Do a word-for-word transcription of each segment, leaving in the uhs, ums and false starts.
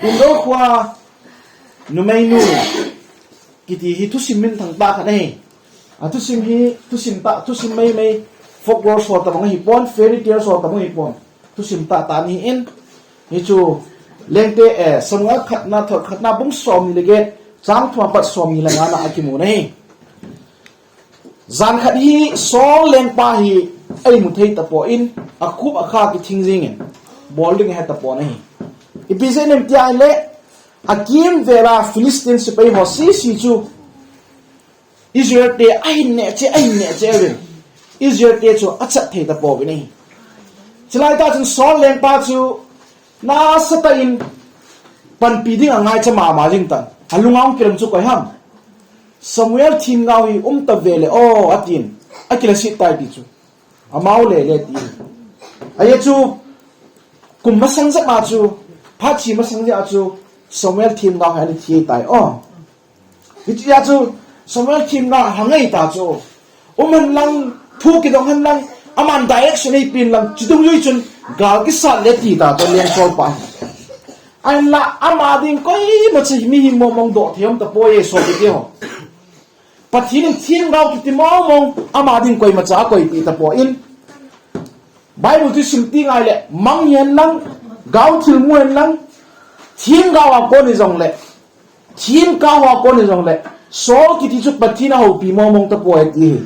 Indor khoa numeinu kiti hi thusim minthang tah khat ahi. A thusim hi thusim tah, thusim maimai, folklore so tabang ahipon, fairy tale so tabang ahipon. Thusim tah tah ahin, hichu Lengte, eh, Samuel khatna, thot khatna bung somni le get, chang thum apat somni le ngana akimu ahi. Jan khat hi Saul lengpa hi eimu thei tapon, akhup akha kithing jingin, bol ding ahe tapon ahi. Ipi jeh inem tia ahile, akimvel a Philistine sepai ho sese chu Israel te ahin neh cheh, ahin neh cheh uvin, Israel te chu achat thei tapouvin ahi. Chulai tah chun Saul lengpa chu nasatah in panpi ding angaicha mama jing tan. Alunga ahung kilhon chu koi ham? Samuel themgao hi um tave le o, atin, akilhaset tai ti chu. Amau lele ti. Ajeh chu kum masang jep a chu, phat che masang jep a chu Samuel themgao hi ana thi tai o. Hitia chu Samuel themgao hi angai ta chu. Um hen lang, thu kidong hen lang, aman direction eipeh hen lang, chidungjui chun gal kisat le ti ta chu leng Saul pa hi. Ahinla ama ding koimacha mihem mong mong doh thei um tapoi e, sopite ho. Pathen in themgao kiti mong mong ama ding koimacha akoipeh tapon, Bible chu sim teng ahile, mang hihen lang, gao thil mu hen lang, themgao a kon hijongle, themgao a kon hijongle, Saul kiti chu Pathen in ahoupi mong mong tapoi ati.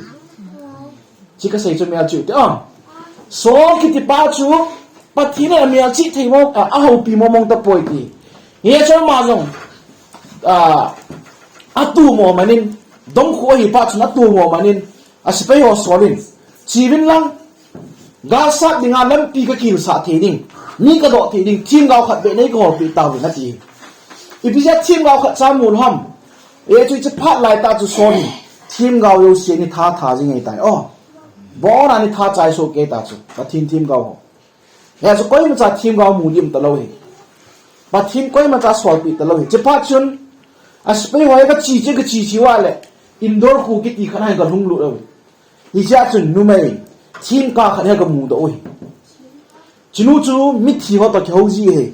Chu kasei chu melchih u hite. Saul kiti pa chu Pathen in amelchih thei mong, a, ahoupi mong mong tapoi ti. Hiche ama jong, a, atumo man in, dongkhu ahi pa chun atumo man in, asepai ho asol in, cheuvin lang, gal sat dinga lampi kakilsah thei ding, mi kadoh thei ding, themgao khat beh nei kaholpeh tauvin ati. Ipi jeh a themgao khatcha amu lou ham? Ajeh chu hiche phat lai tah chu Saul in themgao jouse ana tha tha jing ahitai o. Abon a ana tha chai soh kei ta chu, Pathen themgao ho. Hijeh chun koimacha themgao mu ding um talou ahi. Pathen koimacha asolpeh talou ahi. Hiche phat chun, asepai ho hi kache che, kache che uva le, Endor kho kiti khat a hi agalhung lut uve. Hichea chun numei themgao khat hi agamudoh u ahi. Chunu chu mithi ho toh kihou ji ahi.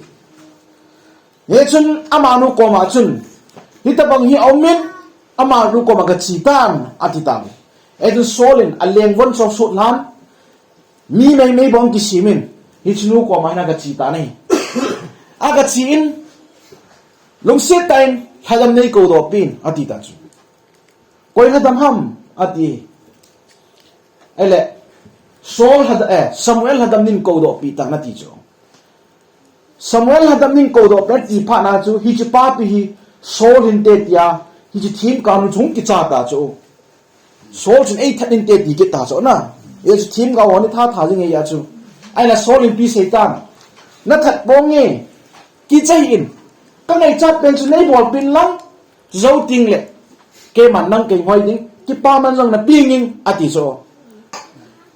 Hichun amanu koma chun, hitobang hi aumin, amanu koma kache tan, ati tan. Hichun Saul in alengvon chu asut lhan, mi meimei bou akisem in, hichunu koma hin agache tan ahi. Agache in, lungset tah in, lhadam nei koudoh peh in, ati ta chu. Koi lhadam ham, ati. Ahile, Saul lhada-, eh, Samuel lhadam nei koudoh peh tan ati chu. Samuel lhadam nei koudoh peh in ati phat na chu, hiche papi hi Saul hinte tia, hiche themgao nu chu hung kicha ta chu. Saul chun eithat inte ti kit ta chu na. Hiche themgao ho ana tha tha jing ahi a chu. Ahinla Saul in ipi asei tam? Nathat ponge, kicha hih in, kangaichat pen chu nei bolpeh in lang, chujou teng le, keiman nang kei hoi ding, kipaman jong napeh inge, ati chu.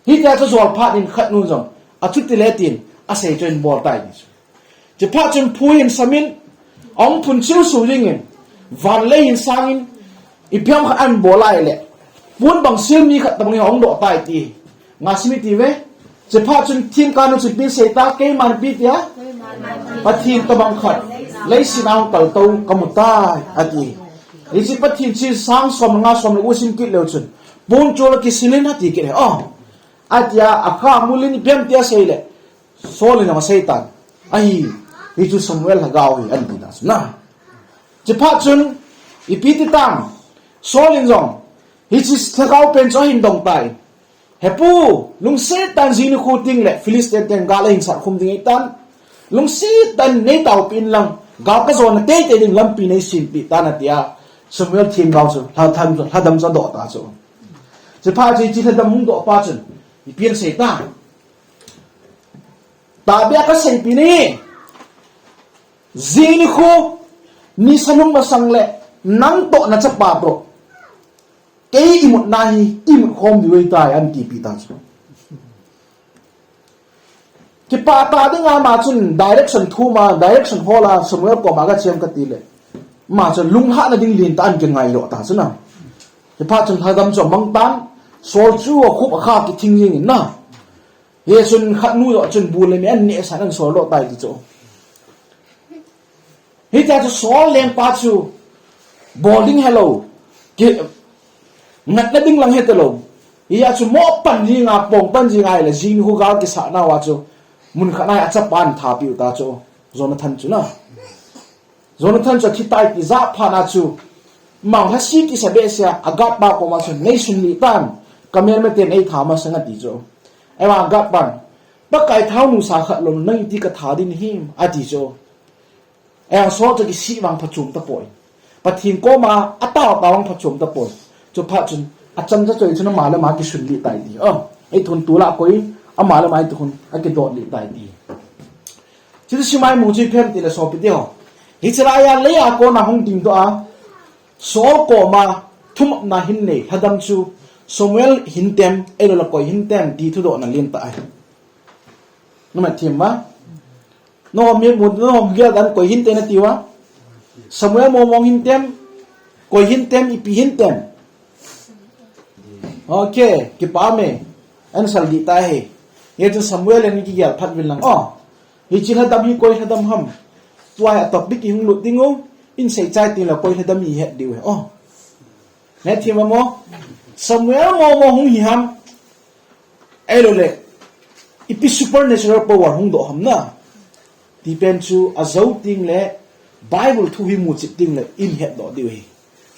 Hitia chu ajol phat in khatnu jong, achuti le tin, asei chu ahin bol tai ti chu. Hiche phat chun phu ahin sam in, ahung phun chilsu jing in, van lei ahin sang in, ipi ham khat ahin bol ahile, pon bang sil mi khat tobang hi ahung doh tai ti. Nga sim iti uve. Hiche phat chun themgao nu chun ipi asei ta, keiman ipi tia, Pathen tobang khat leiset a hung kaltou kamu tai, ati. Hiche Pathen chu sang som le nga som le gup sim kit leu chun, pon chol a kisil in ati kit ahi. O, atia, akha mul in ipi ham tia asei le, Saul in asei tan. Ahi, hichu Samuel lhagao ahi, ati ta chu na. Hiche phat chun, ipi ti tam? Saul in jong, hiche lhagao pen chu ahin dong tai. He pu, lungset tah in jing nikho teng le Philistine ten gal ahin sat khum ding ahitan. Lungset tah in nei taopeh in lang, gal kajona teitei ding lampi nei sempeh tan atia, Samuel themgao chu, lhadam, lhadam chu adoh ta chu. Hiche phat chu hiche lhadam hung doh pa chun, ipi asei tam? Tahbeh a kaseipeh nahi. Jing nikho, nisa lhung masang le, nang toh nachapa toh, kei imutna hi, imut khom diu ahitai, ahin tipeh ta chu. Kipah tah dinga ama chun direction thum a, direction hol a, Samuel koma gache em kati le, ama chun lunglhahna ding lentah in ahin kingaidoh ta chu na. Hiche phat chun lhadam chu amang tan, Saul chu akhup akha kithing jing in na. Hichun khatnu joh chun bu le me ahin nehsah in ahin soldoh tai ti chu. Hitia chu Saul lengpa chu bol ding helou, ki, ngatna ding lang hetalou. Hia chu mo pan jinga, pong pan jinga ahile jing nikho gal kisah nauva chu mun khat nai achapan thapeh u ta chu Jonathan chu na. Jonathan chu athi tai ti jah phat na chu, mangha si kisa behseh a, Gath pa koma chu, "Nei sunlih tan, ka melmaten eitha masang," ati chu. Ahivang Gath pan, "Pakai thao nusa khat lou, nang iti katha ding him?" ati chu. Ahivang Saul chu kisih vang phachom tapoi. Pathen koma atao tao vang phachom tapoi. Chuphat chun, achan cha choi chun ama le ama kisunlih tai ti. Oh, ei thun tula koi, ama le ama ei thun akidot lih tai ti. Chuti simai mu chu ipi ham tile sopi teho, hiche laiya leiya kona hung dingdoh a, Saul koma thumopna hin nei lhadam chu Samuel hintem, ahilouleh koi hintem ti thudohna lentah ahi. Namat them uva? Nangho mi mu, nangho gel dan koi hinte nati uva? Samuel momong hintem, koi hintem, ipi hintem? Ok, kipah e. Answer dih tahi. Hijeh chun Samuel in kigel phat uvin lang. Oh. Hiche lhadam hi koi lhadam ham? Tua hi a topic ihung lut diu, in sei chai tengle koi lhadam hi ihet diu ahi. Oh. Nahet them uva mo? Samuel momong hung hi ham? Ahilouleh, ipi supernatural power hungdoh ham na? Ti pen chu ajou tengle, Bible thu hi muchet tengle, in hetdoh diu ahi.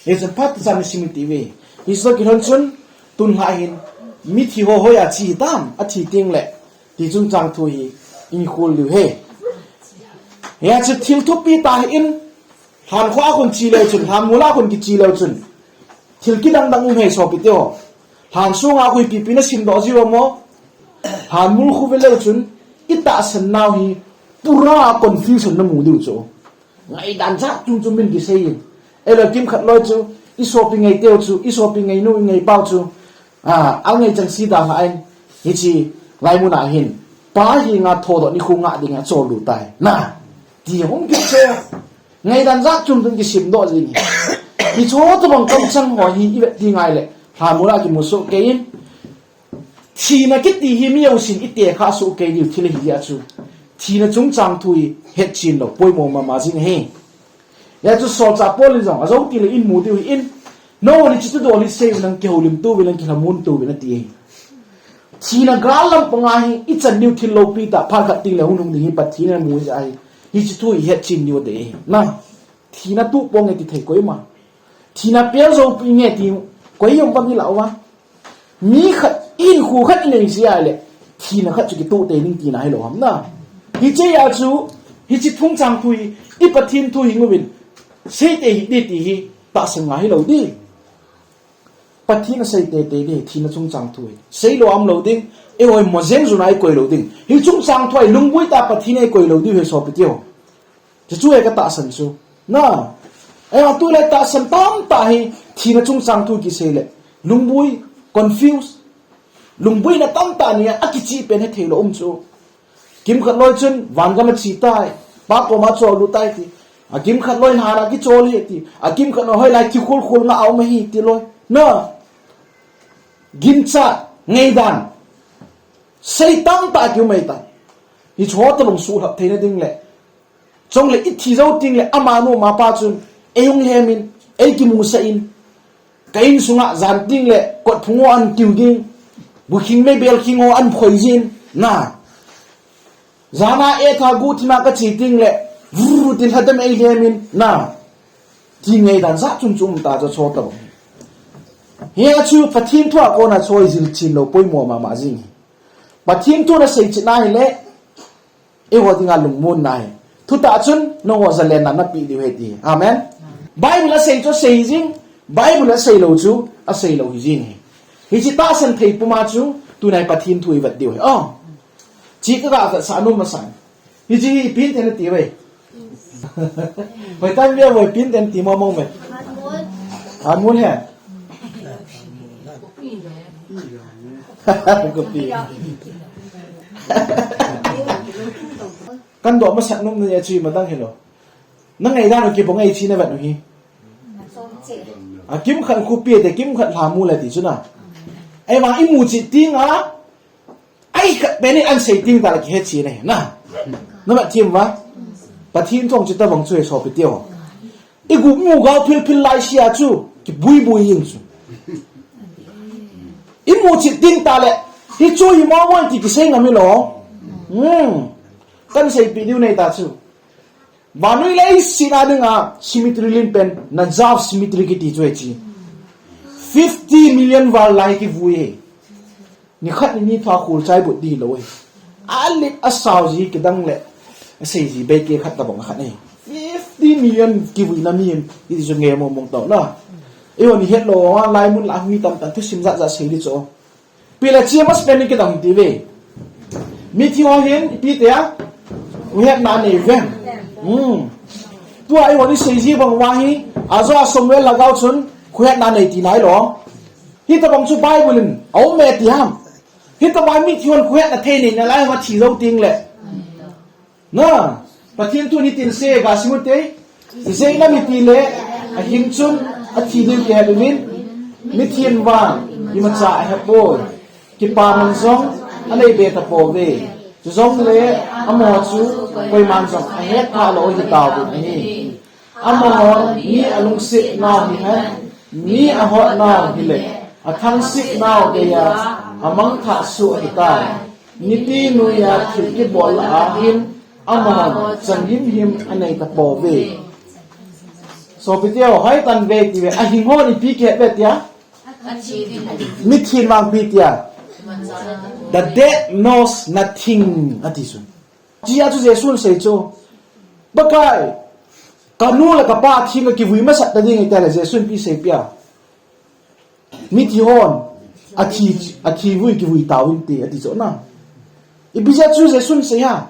Hijeh chun phat chan isim iti uve. Hiche toh kilhon chun, tun lhah hin, mithi ho hoiya che hitam, athi tengle, ti chungchang thu hi, in khol diu ahi. Hia chu thil thupi tah in, lhan khoa khun che leu chun, lhan mula khun kiche leu chun, thil kidang dang um ahi sopi teho. Lhan sunga khu ipi ipi nasimdoh jiu ham mo? Lhan mul khu ve leu chun, itahsan nau hi pura confusion namu diu chu. Ngaidan jat chom chom min kisei in. Ahilouleh kimkhat loi chu, isopi ngai teu chu, isopi ngai nu, ingai pau chu. Ah, angai chang si dalha in. Hiche, lai muna hin. Pa hi nga thodoh nikho nga dinga chol lu tai. Na, ti hung kiche. Ngaidan jat chom chom kisimdoh jing hi. Hiche ho tobang kamchang ho hi ivet ding ahile, lhan mula kimu soh kei in. Thina kiti hi mi jousen ite kha soh kei diu thil ahi jeh chun. Thina chungchang thu hi hetchen lou poimo mama jing ahi. Hia chu solchah Paul in jong ajou tengle in mu diu ahin. Nangho hiche thudol hi sei uvin lang kihoulim tou vin lang kilhamon tou vin ati ahi. Thina gal lam panga hi ichan diu thil loupi tah phat khat tengle hung lhung ding hi Pathen in amu jeh ahi. Hiche thu hi hetchen diu ati ahi. Na, thina tuh ponge ti thei koima. Thina pel jou pi nge ti koi jong pang ilah uva. Mi khat in khu khat inei jeh ahile, thina khat chu kituh tei ding tina hilou ham na. Hiche a chu, hiche chungchang thu hi, i Pathen thu hi nguvin, sei tei hite ti hi, tahsan ngai hilou di. Pathen asei teitei ding, thina chungchang thu hi. Seilou umlou ding, eiho hi mojen juna ikoi lou ding. Hiche chungchang thu hi, lungboi tah Pathen ikoi lou diu ahi sopi teho. Chuchu ahi katahsan chu. Na. Ahi, tulai tahsan tamtah hi, thina chungchang thu kisei le. Lungboi, confuse. Lungboina tamtah nei a, akichih pen hethei lou um chu. Kimkhat loi chun, van gam ache tai. Pa koma chol lut tai ti. Akimkhat loi lhan a kichol ahi ti. Akimkhat loi hoilai kikhol khol nga aum ahi ti loi. Na. Ginchat, ngaidan. Sei tamtah kium ahitai. Hiche ho tobang suhlhap theina ding le. Chule ithi jou tengle amanu amapa chun, eihung hemin, eikimusah in, ka insunga jan tengle, kotphung ho ahin kiu ging, bukhing mebel khing ho ahin phoi jin, na. Jana etha guhthima kache tengle, vur tin lhadam eihemin, na. Ti ngaidan jat chom chom um ta chu chotah. Hia chu Pathen thua kona choi jilchen lou poimo mama jing hi. Pathen thu nasei chet na hile, eiho dinga lungmonna ahi. Thutah chun, nangho jalenna napeh diu ahi ti. Amen. Bible asei chu asei jing, Bible aseilou chu aseilou hijing ahi. Hiche tahsan thei puma chu, tunai Pathen thu ivet diu ahi. Oh. Chi kaga vetsah nom masang. Hiche hi ipi hinte nati uve. Hoitah in vea uve, ipi hinte nati mong mong uve. Hanmun he. Kopi. Kadoh masat nom na chu imadang hilou. Nangaidan u kibang ahi china vet u hi. Akimkhat khopi te, kimkhat lhamul le ti chu na. Ahivang imu chet tenga, ahi khat pen in ahin sei teng tah le kihe china ahi na. Namat them uva. Pathen thu chu tabang chu e sopite ho. Igu mu gao phil phil lai sia chu kibui bui jing chu. Imu chit ding tale, hichu hi mo mo ti kisei ngam hilou. Hmm. Kan seipeh diu nei ta chu. Vannoi leiset a dinga cemetery len pen, Nazav cemetery kiti chu e chi. Fifty million val lai kivui e. Nikhat nini pha khul chai but di lou e. Alet asao ji kidang le. Asei ji beike khat tabang khat e. Fifty million kivuina mi in, iti chu nge mo mong tau na. Eiho ni het lou a lai mun la mi tamtah thusim jat jat sei di chu. Pi le chi mas pen ni kidang ti ve. Mithi ho hin, ipi tia. Khuhetna nei ve. Hmm. Tua eiho ni sei ji bang uva hi, ajo a Samuel lhagao chun, khuhetna nei ti nai lou. Hitabang chu Bible in, aum e ti ham. Hitabang mithi hon khuhetna thei nei nalai ham athi jou teng le. Na, Pathen thu nitin sei ga sim u te. Ijeh inem itile, ahing chun, athi diu kihet uvin. Mithin vang, imacha ahe poi. Kipaman jong, anei be tapouve. Chujongle, amaho chu, koiman jong, ahet pha lou ahi tauvin ahi. Amahon mi alungset nau hihen, mi ahot nau hile, athangset nau geiya, amangthah soh ahitai. Nipi noiya thil kibol lah a hin, amahon chan himhim anei tapouve. Sopite ho, hoi tan ve ti ve, ahing hon ipi kihet ve tia? Mithin vang ipi tia? The dead knows nothing, ati chu. Chia chu Jesun asei chu, Pakai, kanu le kapa athi a kivui masat ta ding ahi tile Jesun ipi seipeh a? Mithi hon, athi, athi vui kivui tauvin te, ati chu na. Ipi jeh a chu Jesun asei a?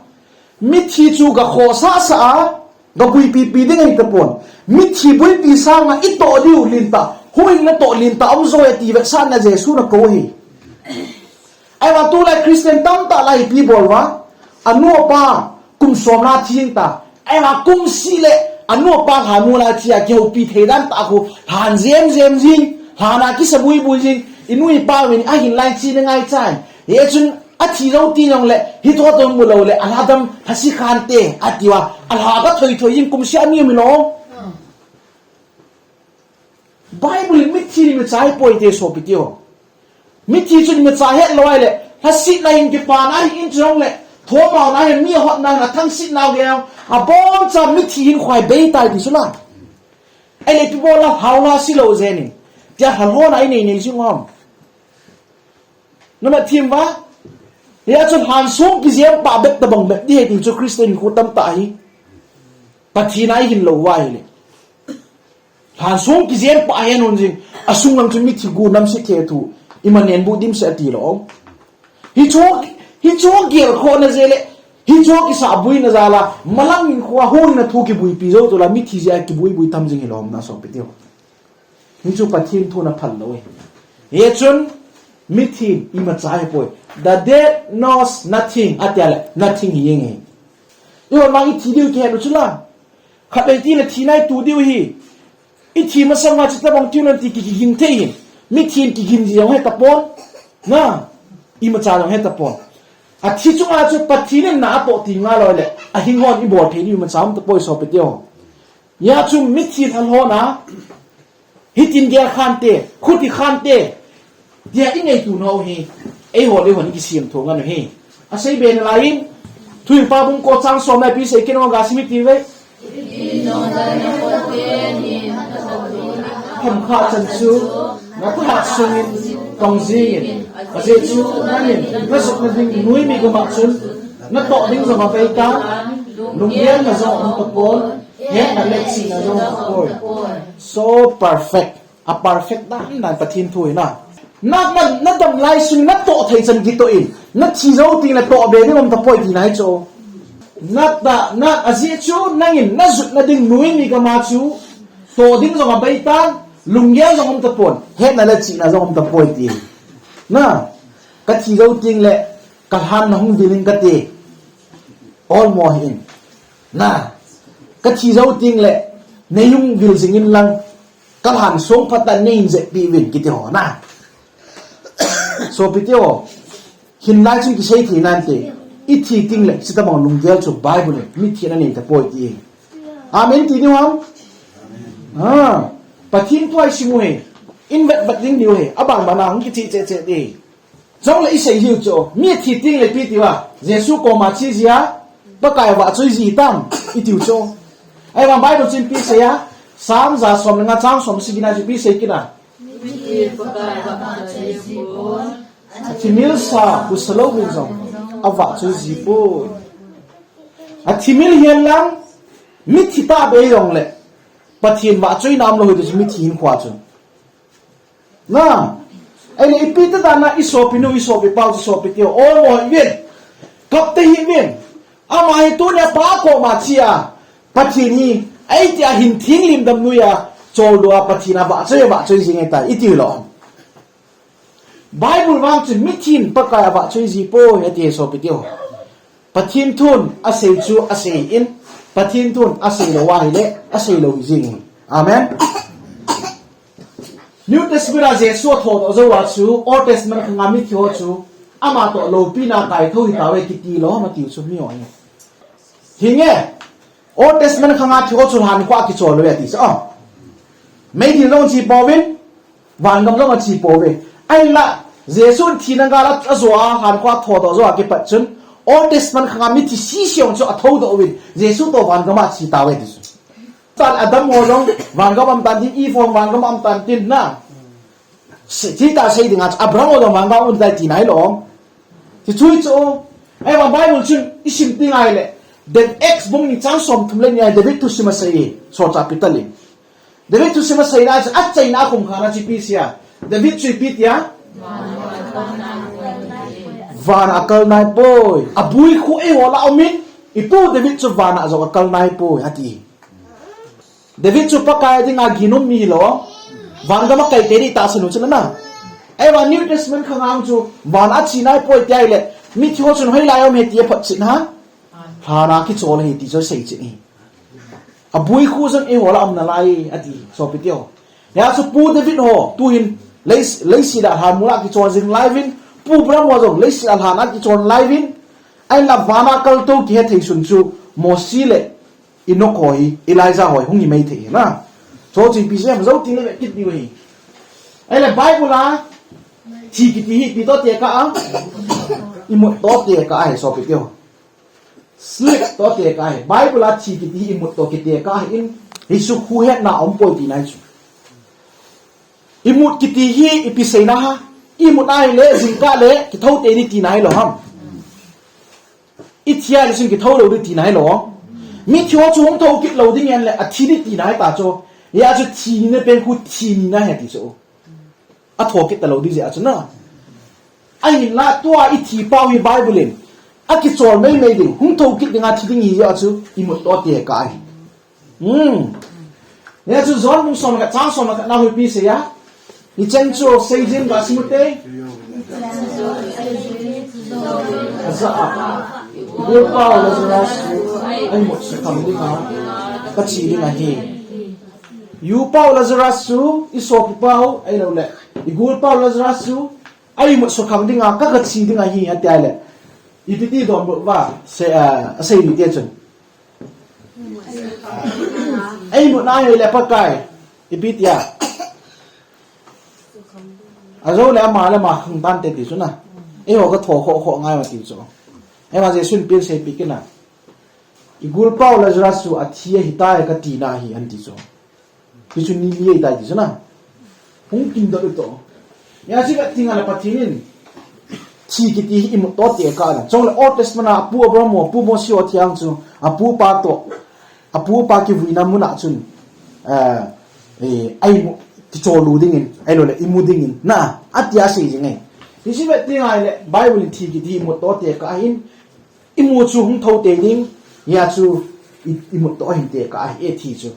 Mithi chu ga khohsah sah a, ga buipi pi ding ahi tapon. Mithi buipi sanga itoh diu lentah, huhhingna toh lentah um jo e ti vetsahna Jesun akou ahi. Ahivang tulai Christian tamtah lai ipi bol uva, anu apa kum som na thi jeng ta. Ahivang kum seh le anu apa lha mu lai thi a kihoupi thei dan tah khu lhan jem jem jing, lhan a kisa bui bui jing, inu ipa uvin ahin lai chi na ngai chai. Hichun athi jou ti jongle, hitho toh mu lou le, alha dam lhase khante, ati uva, alha ga thoi thoi jing kum seh a mi um lou. Bible in mithi imacha ahipoi ti sopite ho. Mithi chu imacha het lou ahile, lhasetna hin kipana ahin chule, thomaona hin mi ahotna hin athangsetna geiya, aboncha mithi hin khoi bei tai ti chu la. Ahile ipi bol a, hao la se lou jeh in. Tia lhalhona inei nei jing u ham. Nana thim uva, hia chu lhan song kijem pah bep tabang bep di ahi ti chu Christian khu tamtah ahi. Pathen a ihin lou uva ahile. Lhan song kijem pah hen un jing, asung lang chu mithi gu namse the thu, imanen bu dimset ati lou. Hichu, hichu gelkhohna jeh le, hichu kisah buina jal a, malam in khu a huhhingna thu kibuipi jou chu la, mithi jeh a kibui bui tam jing hilou ham na sopite ho. Hichu Pathen thun aphal lou e. Hichun, mithin imacha ahipoi. The dead knows nothing. Atia le, nothing hi jeng e. Eiho vang ithi diu kihet u chu la. Khatvei tile thina itu diu ahi. Ithi masang uva chutabang tiu nan ti ki, kigin thei hin. Mithin kigin ji jong he tapon. Na, imacha jong he tapon. Athi chunga chu Pathen in na atoh ti ngai lou le. Ahing hon ibol thei diu imacha um tapoi sopite ho. Hia chu mithi lhalhona, hitin gel khante, khuti khante, tia ingaito nau hi, eiho le eiho in kisem tho ngan u hi. Asei be nalai in, Thuhilpa bung ko chang som na ipi sei kit em ga sim i ti ve. Khamkhah chan chu, natha sungin tong jingin, ajeh chu nangin, najotna ding noimi gam a chun, natoh ding jong abei tan, lunggel na jong um tapon, hetna le chihna jong um tapoi. So perfect. A perfect dan dan Pathen thu hi na. Na, na, nadam lai sung natoh thei chan kitoh in. Nathi jou teng le toh be ding um tapoi tina hi chu. Natah, na, ajeh chu nangin najotna ding noimi gam a chu. Toh ding jong abei tan, lunggel jong um tapon. Hetna le chihna jong um tapoi ti. Na, kathi jou teng le, kalhan na hung vil in kati. Olmo hi in. Na, kathi jou teng le, neihung vil jing in lang. Kalhan song phat a neihin jep pi uvin kiti ho na. Sopite ho. Hinlai chun kisei thei nante. I thi teng le, hitabang lunggel chu Bible in mithi anei tapoi ti. Amen ti diu ham? Ah, Pathen thu isim u hi. In vet vet ding diu hi. Abang bang a hung kithi cheh cheh di. Chule i sei jiu chu. Mi thi teng le ipi tiu a. Jesu koma che jia. Pakai vahchoi ji tam. I tiu chu. Ahivang Bible chun ipi sei a. Sam ja som le nga chang som sagi na chu ipi sei kit a. Mithi Pakai vahchoi ji pon. Athimil sa, husa louvin jong, avahchoi ji poi. Athimil hihen lang, mithi tahbeh jong le, Pathen vahchoina umlou hite chu mithi hinkho chu. Na, ahile ipi ti dan a i sopinu, i sopipau, i sopite, o mo hih uvin, kap tahih uvin. Ama hi tunia pa koma che a, Pathen hi, ahi tia hin thinglim damnoi a, choldo a Pathen avahchoi, avahchoi ji ngai tai, i ti lou. Bible vang chun mithin Pakai avahchoi ji poi ati e sopite ho. Pathen thun asei chu asei in, Pathen thun asei lou ahile, asei lou hi jing in. Amen. New Testament a Jesu athodoh jou a chu, Old Testament khanga mithi ho chu, ama toh loupina kaithou hitauve kiti lou, ama tiu chu mi ho hi. Hinge, Old Testament khanga thi ho chu hankhoa kichol uve ati chu. Ah. Meidil jong che pouvin, vangam jong ache pouve. Ahinla, Jesu thina gal a ajo a, hankhoa thodoh jou a kipat chun, Old Testament khanga mithi sese jong chu athoudoh uvin, Jesu toh vangam a ache tauve ti chu. Tan Adam ho jong, vangam a um tan tin, Eve ho vangam a um tan tin na. Se, ti ta sei dinga chu Abraham ho jong vangam a um tai tina hilou. Ti chu chu. Ahivang Bible chun i sim teng ahile. Then Acts bung ni chang somthum le ni a David thusim asei e. Solchah Peter in. David thusim asei na chu achaina a khum khat a chu ipi asei a. David chu ipi tia. Van a akal nai poi. Abui khu eiho lah a um in. I pu David chu van a jong akal nai poi. Ati. David chu Pakai dinga ginum mi hilou. Vangam a kai tei di tahsan u chu na. Ahivang New Testament khanga chu van a che nai poi tia ahile. Mithi ho chun hoilai a um e ti aphotchetna. Lhan a kichol ahi ti chu asei chet ahi. Abui khu jong eiho lah a um nalai ati sopite ho. Hia chu Pu David ho, tuhin lei, leiset a lhan mol a kichol jing lai uvin. Pu Abraham ho jong leiset a lhan a kichol lai uvin. Ahinla van a kaltou kihethei sun chu Mosi le Enoch ho hi, Elijah ho hi, hung hi mai thei hi na. Chu chu ipi jeh ham jou teng le ve kit diu ahi. Ahile Bible a, thi kiti hi ipi toh tekah a. Imut toh tekah ahi sopite ho. Sleep toh tekah ahi. Bible a thi kiti hi imut toh kitekah ahin, hichu huhetna aumpoi tina ahi chu. Imut kiti hi ipi seina ham. Imut ahile, jingkah le, kithou tei di tina hilou ham. I thi a le chun kithou lou di tina hilou. Mithi ho chu hung thou kit lou ding ahin le, athi di tina ahi ta chu. Hia chu thi nina pen khu thi nina ahi ti chu. Atho kit talou di jeh a chu na. Ahinla tua i thi pau hi Bible in. Akichol mai mai ding, hung thou kit dinga thi ding hi jeh a chu, imut toh tekah ahi. Hmm. Hia chu John bung som le khat chang som le khat na hu ipi asei a. Hicheng chu seijin ga sim u te. Aja a. I gulpau Lazarus chu aimut sukhang dinga kache ding ahi. I upau Lazarus chu i sopipau ahilou le. I gulpau Lazarus chu aimut sukhang dinga ka, kache ding ahi ati a le. Ipi ti donbut uva, se, ah, asei ni te chun. Aimut na ahile Pakai, ipi tia. Ajou le ama le ama khang tante ti chu na. Eiho ka tho kho kho ngai ma ti chu. Ahivang Jesun ipi asei pi kit na. I gulpau Lazarus chu athi ahitai kati na ahi ati chu. Ti chu ni li ahitai ti chu na. Hung kin dot u to. Hia chu ka ti ngal a Pathen in. Thi kiti hi imut toh tekah a. Chule Old Testament a apu Abraham ho, apu Mosi ho thi ang chu. Apu pa toh. Apu pa kivuina mun a chun. Eh, eh, aimut kichol u dingin. Ahilou le, imu dingin. Na, ati asei jing e. Ti chu ve ti ngai le, Bible in thi kiti hi imut toh tekah ahin. Imu chu hung thou tei ding. Hia chu i, imut toh ahin tekah ahi e thi chu.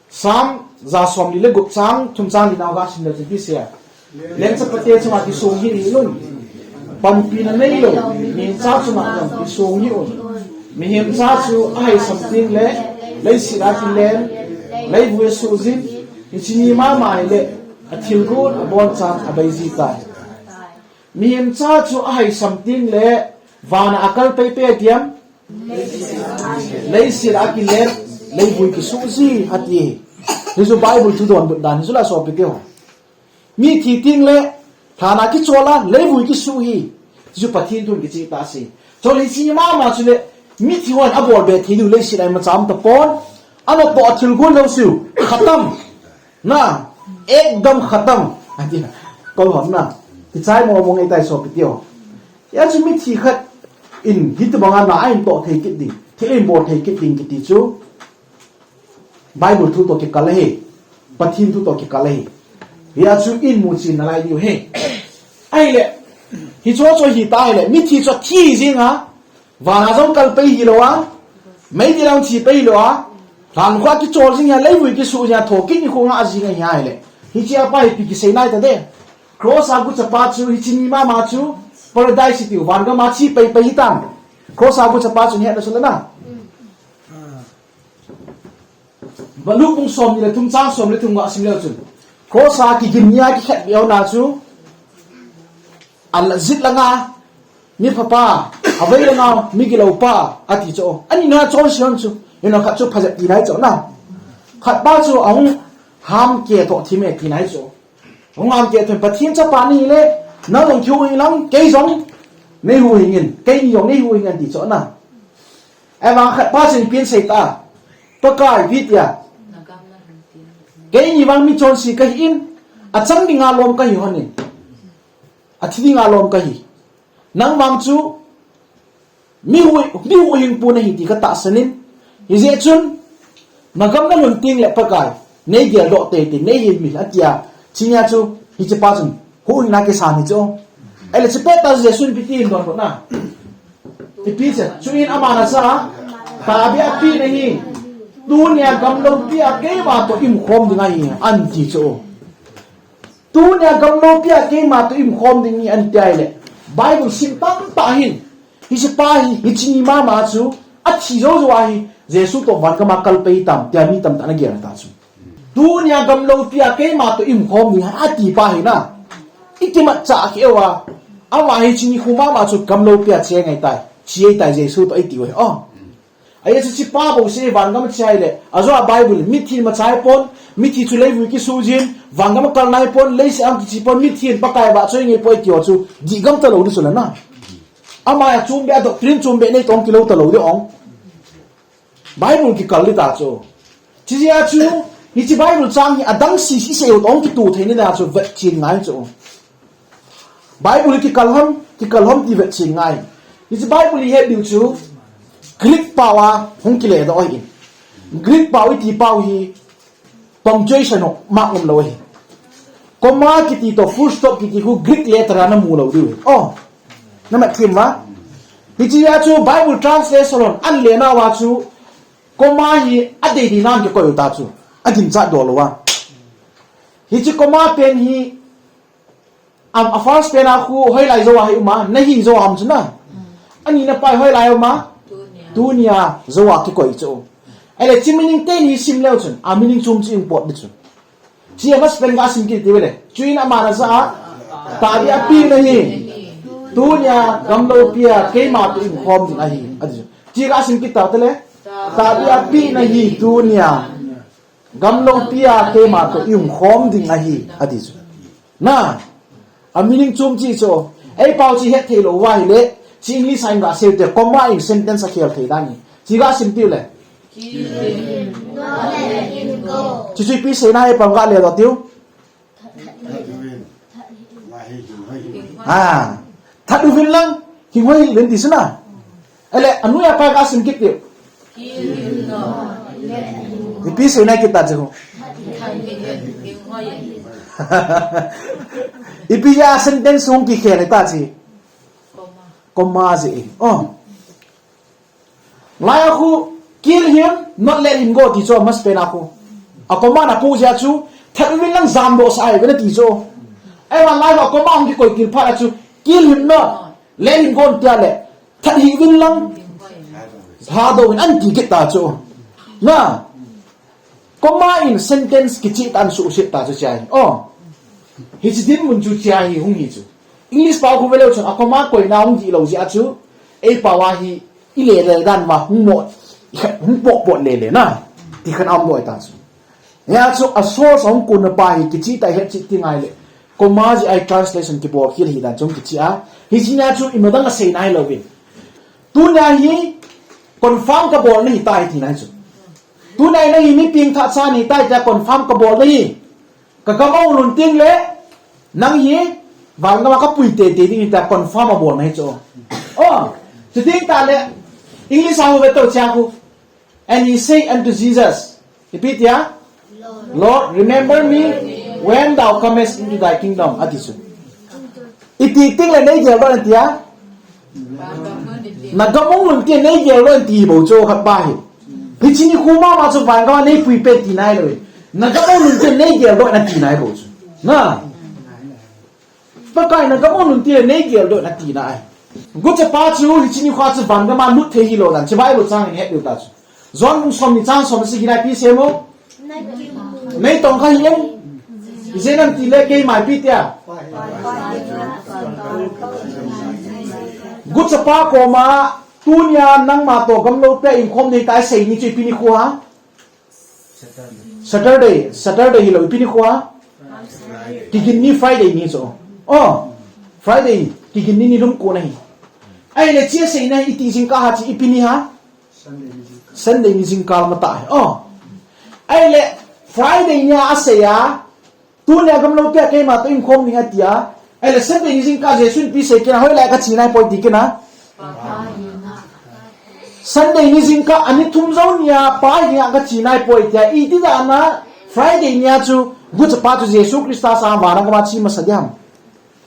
Sam, ja som li le gup chang, thum chang li nau ga sim le chu ipi asei a. Lengchapate chunga kisong hih un. Panpina neilou, mihem cha chunga jong kisong hih un. Mihem cha chu ahaisam teng le, leiset a kilen, leivui a suh jin, hiche ni mama hile, athilgon, abonchan, abei ji tai. Mihem cha chu ahaisam teng le, Vana akal pei pei atiam. Leiset a kilet, leivui kisuh ji ati. Hichu Bible thu donbut dan hichu la sopi teho. Mithi teng le, lhan a kichol a, leivui kisuh hi. Hichu Pathen thun kicheh tah si. Chule hiche mama chule, mithi hon abol be thei diu leiset a imacha um tapon. Ana toh a thil gon lou siu. Khatam. Na, ekdam khatam. Ati na. Kol hon na. Kichai mo mo ngai tai sopi teho. Hijeh chun mithi khat in hitobanga na ahin toh thei kit ding, thil ahin bol thei kit ding kiti chu Bible thu toh kikal ahi, Pathen thu toh kikal ahi. Hijeh chun imu chin nalai diu ahi. Ahile, hichu chu hita ahile, mithi chu thi jing a, vana jong kal pei hilou a, meidil a jong che pei hilou a, lhan khoa kichol jing a, leivui kisuh jing a, thokit nikho nga jing ahi ahile. Hiche a pa hi ipi kisei nai tade. Cross a guchapa chu, hiche mi mama chu, Paradise itiu, vangam a che pei pei hitam. Cross a guchapa chu hetna chu le na. Luke bung somni le thum chang somni le thum ga sim leu chun. Cross a kigim nia kikhet leu na chu. Ajet langa, mi phapa, avei langa, mi gilou pa, ati chu. Ani na chonse hon chu. Hina khat chu phajep ti nai chu na. Khat pa chu ahung ham ke toh thim e ti nai chu. Hung ham ke toh thim Pathen chapa nahile, nang jong kihuhhing lang, kei jong, neihuhhing in, keini jong neihuhhing in ti chu na. Ahivang khat pa chun ipi asei ta. Pakai ipi tia. Keini vang mi chonse kahi in, achang dinga lom kahi hon in. Athi dinga lom kahi. Nang vang chu, mi hu, mi huhhingpu nahi ti katahsan in. Hijeh chun, nagam nalhun teng le Pakai, neigeldoh teitei, neihilmil atia. Chunia chu, hiche pa chun, huhhingna kisan hi chu. Ahile hiche pet a Jesun ipi tin donbut na. Ipi chu, chuin aman ajah a, tahbeh a apeh nahi. Tunia gamloupia keima toh ium khom ding ahi, ati chu. Tunia gamloupia keima toh ium khom ding ahi ati ahile. Bible sim tamtah hin. Hiche pa hi, hiche ni mama chu, athi jou jou ahi, Jesu toh vangam a kal pei tam, tia mi tamtah in agel ta chu. Tunia gamloupia keima toh ium khom ding ahi, ati pa hi na. Ikimat cha keu a. Ama hiche nikho mama chu gamloupia che ngai tai. Che tai Jesu toh iti uve. Oh. Ajeh chu hiche pa bouseh vangam a che ahile, ajou a Bible, mithi imacha hipon, mithi chu leivui kisuh jin, vangam a kal nai pon, leiset a kiche pon, mithi in Pakai vahchoi ngai poi tiu chu, dih gam talou di chu le na. Ama a chom beh a doctrine chom beh nei toh kilou talou di ong. Bible kikal di ta chu. Chuti a chu, hiche Bible chang hi adang sese isei u toh kitoh thei ni na chu vetchen ngai chu. Bible kikal ham, kikal ham ti vetchen ngai. Hiche Bible ihet diu chu Greek pao a hung kile doh ahi. Greek pao iti pao hi punctuation ho mark umlou ahi. Comma kiti toh full stop kiti khu Greek letter a namu lou diu ahi. Oh, namat them uva. Hiche a chu Bible translation hon an le nauva chu comma hi adei dei nan kikoi u ta chu. Aginchat doh lou a. Hiche comma pen hi Am, a first pen a khu hoilai jou a hi um a, nahi jou a um chu na. Ani na pa hi hoilai um a, tunia jou a kikoi chu. Ahile hiche meaning teni sim leu chun, a meaning chom chu ium pot di chu. Hiche a first pen ga sim kit diu le. Chuin aman ajah a, tahbeh a apeh nahi. Tunia gamloupia keima toh ium khom ding ahi, ati chu. Hiche ga sim kit tau te le. Tahbeh a apeh nahi tunia. Gamloupia keima toh ium khom ding ahi, ati chu. Na, a meaning chom chu chu. Ei pao chu het thei lou uva ahile, hiche English a iga sei u te, comma in sentence akhel thei dan ahi. Hiche ga sim tiu le. Kill him, not let him go. Chuchu ipi seina ei pao ga le doh tiu. Ah, that uvin lang, hinghoi hih uvin ti chu na. Ahile, anoi a pa ga sim kit tiu. Ipi seina kit ta chu. Ipi a sentence hung kikhel ta chu. Comma ji. Oh. Lai a khu, kill him, not let him go, ti chu, a first pen a khu. A comma na pu jia chu, that uvin lang jamdoh sah uvin ati chu. Ahivang lai a comma hung kikoi kit phat a chu, kill him not, let him go tia le, that hih uvin lang, lhadoh uvin ati kit ta chu. Na, comma in sentence kicheh tah in suhset ta chu hiche ahi. Oh. Hiche dinmun chu hiche ahi hung hi chu. English pao khu ve leu chun a comma koina hung dih lou jeh a chu. Ei pao a hi, i le le dan va hung mo, hung pok pok le le na. Ti khan am doi ta chu. Ya chu a source hung kun na pa hi kichi ta het chi ti ngai le. Koma ji ai translation kibol khel hi dan chung kichi a. Hi chi na chu i madang a sei nai lo vin. Tunia hi confirm ka bol na hi ta hi ti nai chu. Tunia na hi mi ping tha cha ni ta hi ta confirm ka bol na hi. Ka gam a hung lhun teng le, nang hi, van gam a ka pui tete ding hi ta confirm a bol na hi chu. Oh, chu ding ta le, English a hu ve to chia hu. And he said unto Jesus, ipi tia? Lord, remember me when thou comest into thy kingdom. Ati chu. Iti teng le nei gel doh na tia? Na gam hung lhun teng nei gel doh na ti bou chu khat pa hi. Hichi nikho mama chu van gam a nei pui pen ti nai lo. Na gam hung lhun teng nei gel doh na ti nai bou chu. Na. Pakai na gam hung lhun teng nei gel doh na ti nai. Gucha pa chu hichi nikho chu van gam a lut thei hi lo dan. Chi Bible chang in het diu ta chu. John bung som ni chang som sagi na ipi sei mo. Mei tong kha hi em. Ijeh inem ti le keima ipi tia. Gucha pa koma tunia nangma toh gamlou pia in khom nei ta sei ni chu ipi nikho ham. Saturday, Saturday hi lo ipi nikho ham. Kigin ni Friday ni chu. Oh, Friday, kigin ni ni lum ko na hi. Ahile chia sei na iti jingkah ham chi ipi ni ham. Sunday ni jingkah ma ta hi. Oh. Ahile Friday ni a sei a. Tunia gamlou pia keima toh in khom ning a tia. Ahile Sunday ni jingkah Jesu in ipi sei kei na hoilai ka chi nai poi ti kei na. Sunday ni jingkah ani thum jou ni a pa hi a ka chi nai poi tia. Iti dan a Friday ni a chu gucha pa chu Jesu Christa sa van gam a chi masa diam.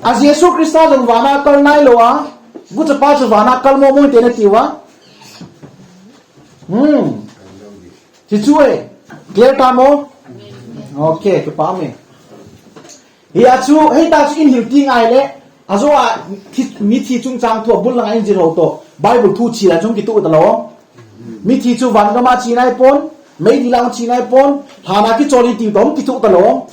A Jesu Christa jong van a kal nai lo a, gucha pa chu van a kal mo mo te na ti uva. Hmm. Chi chu e. Clear ta mo? Okay, kipa me. Hi a chu, hei ta chu in hil ti ngai le, a jo a thi, mi thi chung chang thu a bul lang a in jil ho to, Bible thu chi la chung kitu ta lo. Mi thi chu van gam a chi nai pon, mei di lang chi nai pon, hana kichol i ti tom kitu ta lo.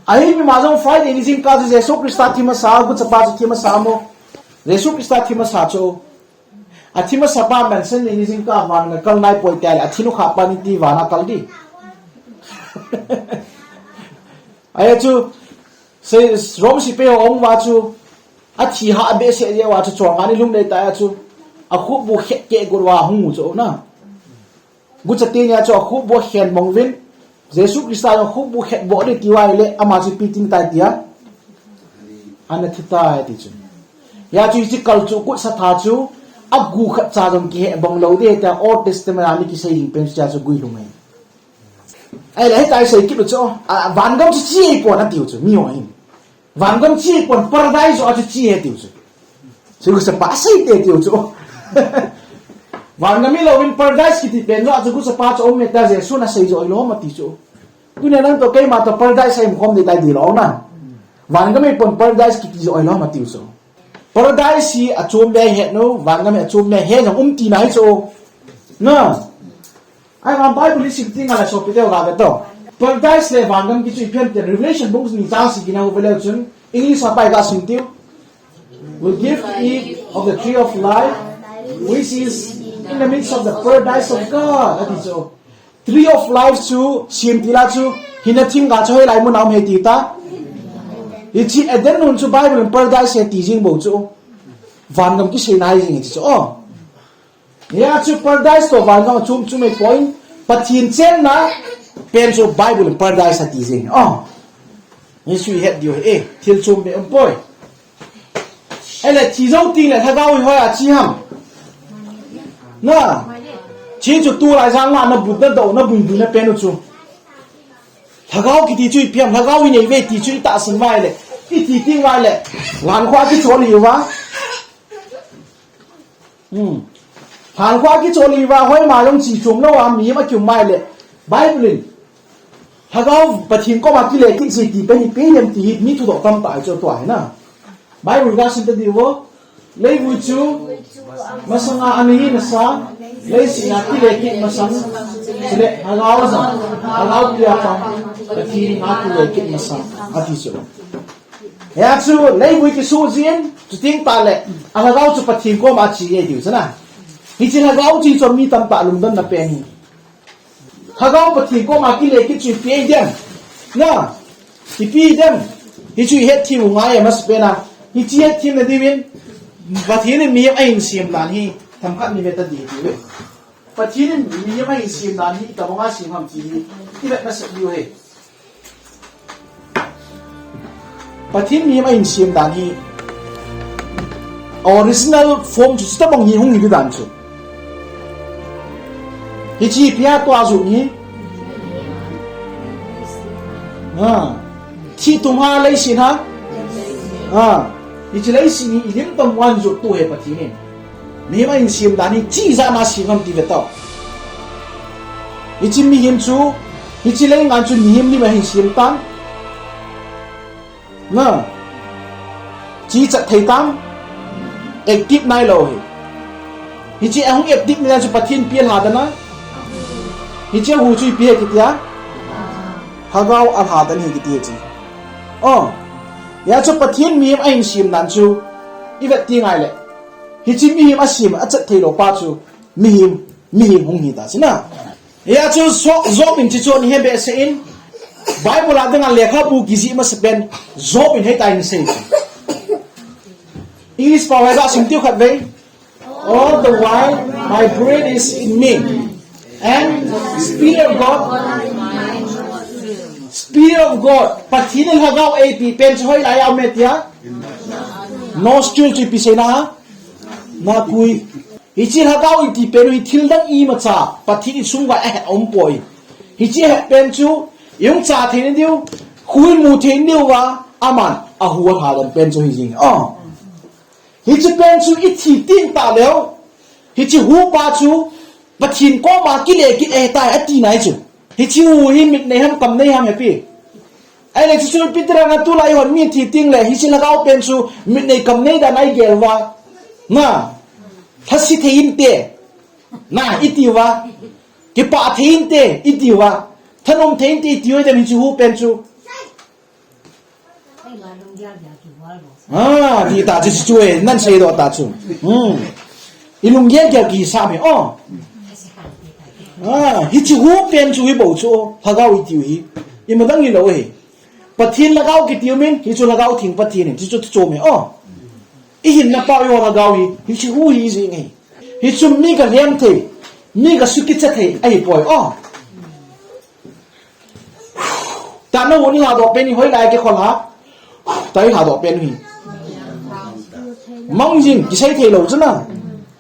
Ahi mi ma jong Friday ni jingkah chu Jesu Christa thi masa, gucha pa chu thi masa mo. Jesu Christa thi masa chu. A thi masa pa man Sunday ni jingkah van a kal nai poi tia le, a thi nu kha pa ni ti van a kal di. Ahi chu, sei Rome sepai ho ong uva chu, a thi ha a behseh jeh uva chu chol nga ni lum nei ta a chu, a khup bu khet keh got uva hung u chu na. Gucha te ni a chu a khup bu khen bong vin, Jesu Christa jong khup bu khet bo le ti uva le ama chu ipi ti tai tia. Ana thi tai ti chu. Hi a chu hichi kal chu kut sa tha chu, a gu khat cha jong kihe bong lo de tia Old Testament a mi kisei ding pen chu cha chu gui lung e. Ahile hei ta i sei kit u chu, a, van gam chu chi ei pon a tiu chu, mi ho hin. Van gam chi ei pon, paradise a chu chi e tiu chu. Chu gucha pa sei te tiu chu. Van gam hi lo in paradise kiti pen jo a chu gucha pa chu um me ta Jesu na sei jo i lo ma ti chu. Tunia nang to keima to paradise a um khom ding tai di lo na. Van gam hi pon paradise kiti jo i lo ma tiu chu. Paradise hi a chom be het no, van gam hi a chom be het jong um ti nai chu. Na. Ahivang Bible i sim ti ngai le sopi te ho ga ve to. Paradise le van gam kichu i phem te Revelation bung ni chang sagi na u ve le chun English a pai ga sim tiu. Will give to eat of the tree of life, which is in the midst of the paradise of God. Ati chu. Tree of life chu, sim ti la chu, hina thing ga chu hoilai mun a um he ti ta. Hichi Eden hon chu Bible in paradise he ti jing bou chu. Van gam kisei nai jing ti chu. Oh. Hia chu paradise to van gam chom chom e poi. Pathen chenna pen chu Bible in paradise ati jing. Oh. Jesu i het diu e, thil chom be um poi. Ele thi jou ting le lhagao hi hoi a chi ham. Na. Chi chu tulai jang na, na but na do, na bun bun na pen u chu. Lhagao kiti chu ipi ham, lhagao i nei ve ti chu i tahsan vai le. I ti ting vai le. Van kho a kichol hi uva. Hmm. Van kho a kichol hi uva, hoima jong chi chom lou a, mi ma kium mai le. Bible in. Lhagao Pathen koma kile kit ji ti pen ipi ham ti hi mi thudoh tam ta chu tua hi na. Bible ga sim ta diu vo. Leivui chu masanga ana hi nasa, leiset a kile kit masang. Chule lhagao jong, lhagao pia pang, Pathen a kile kit masang. Ati chu. Hia chu leivui kisu jin, chuting tah le, a lhagao chu Pathen koma che e tiu chana. Hiche lhagao chu chun mi tamtah lungdonna pen hi. Lhagao Pathen koma kile kit chu ipi dem. Na, ipi dem. Hichu ihet thim u ngai e, masapen a. Hiche het thim na diuvin, Pathen in mihem ahin sem dan hi, themkhat ni veta di tiu ve. Pathen in mihem ahin sem dan hi, itobang a sem ham ti hi, ivet masat diu ahi. Pathen mihem ahin sem dan hi, original form chu chutabang hi hung hi dan chu. Hiche ipi a tua jun hi. Ha. Thi tum ha leiset ha. Ha. Hiche leiset hi ilim tam wan jot tu ahi Pathen in. Mihem ahin sem dan hi chi jat a sem ham ti ve tao. Hiche mihem chu, hiche leingan chu mihem lim ahin sem tan. Na. Chi chat thei tam. Active nailou hi. Hiche ahung active ni dan chu Pathen pi alha dan a. Hiche hu chu ipi ahi kiti a. Lhagao alha dan ahi kiti ahi chu. Oh. Hia chu Pathen mihem ahin sem dan chu. Ivet ti ngai le. Hiche mihem asem, achat theilou pa chu mihem, mihem hung hi ta chana. Hia chu Job, Job in hiche chu ahin he behseh in, Bible a dinga lekhabu kijih masapen, Job in hitia ahin sei chu. English pao hi gasim tiu khat vei. All the while my breath is in me. And Spirit of God, Spirit of God, Pathen in lhagao eipe pen chu hoilai a um e tia. Nostril chu ipi seina. Nakhui. Hiche lhagao iti pen u hi thil dang imacha Pathen in sum vai ahet aum poi. Hiche ahet pen chu, ihung cha thei na diu, khu imu thei na diu va, aman ahu alha dan pen chu hi jing. Oh. Hiche pen chu ithi teng tah leu. Hiche hu pa chu, Pathen koma kile kit ahitai ati nai chu. Hiche hu hi mit nei ham kam nei ham hepi. Ahile chu chu Peter in tulai hon mi thi teng le hiche lhagao pen chu mit nei kam nei dan a igel uva. Na. Thase thei inte. Na, iti uva. Kipah thei inte, iti uva. Thanom thei inte, iti uva dem hiche hu pen chu. Ah, ti ta chu chu e, nan seidoh ta chu. Hmm. Ilunggel gel kisam e, oh. Ah, hiche hu pen chu hibou chu, lhagao itiu hi. Imadang hilou hi. Pathen lhagao kitiu min, hichu lhagao theng Pathen in, hichu chu chom e, oh. Ihinna pao iho lhagao hi, hiche hu hi jing e. Hichu mi galhem thei, mi gasukicha thei, ahipoi, oh. Tana hun ilhadoh pen hi hoilai a kikhol ha. Ta ilhadoh pen hi. Mang jing, kisei thei lou chu na.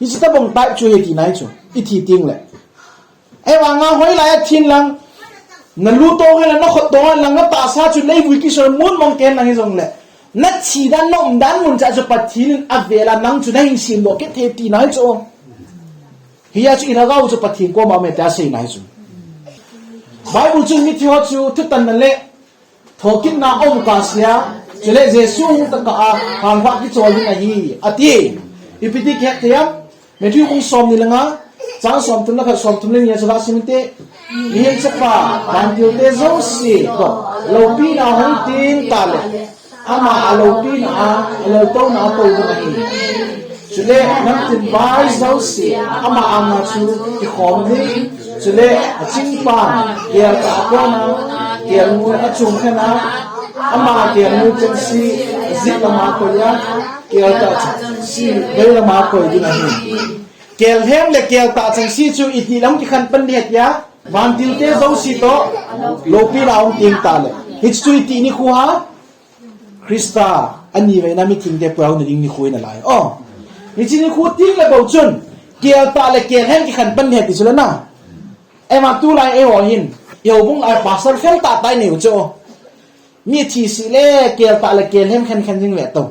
Hiche tabang type chu hi ti nai chu. Ithi teng le. Ahivanga hoilai a thin lang. Nalu tong hen lang, nakhut tong hen lang, natahsa chu leivui kisol mun mong ken lang hijong le. Nathi dan, naum dan mun cha chu Pathen in avel a nang chu nahin semdoh kit thei ti nai chu. Hia chu ilhagao chu Pathen koma um e tia seina hi chu. Bible chun mithi ho chu thutanna le thokitna a um kasei a, chule Jesu hung tokah a lhangvah kichol ding ahi, ati. Ipi ti kihet thei am? Matthew bung somni le nga, chang somthum le khat, somthum le ni a chu gasim inte. Mihem Chapa, vantilte jouse toh loupina hung teng tah le. Ama aloupina a, aloltouna a tou ding ahi. Chule, namtin vai jouse, ama anga chu kikhom ding. Chule, achingpan, keltah a kona, kelngoi achung khen a, ama kelngoi chengse, ajih lama koi a, keltah chengse, vei lama koi ding ahi. Kelhem le keltah chengse chu iti lam kikhen pan ding ahi tia, vantilte jouse toh, loupina hung teng tah le. Hichu iti nikho ham? Christa, ani veina mithengte puihouna ding nikho ahi nalai. Oh, hiche nikho teng le bou chun, keltah le kelhem kikhen pan ding ahi ti chu le na. Ema tulai eiho hin, eiho bung lai pastor fel tah tah inei u chu. Mi thi seh le, keltah le kelhem khen khen jing ve tou.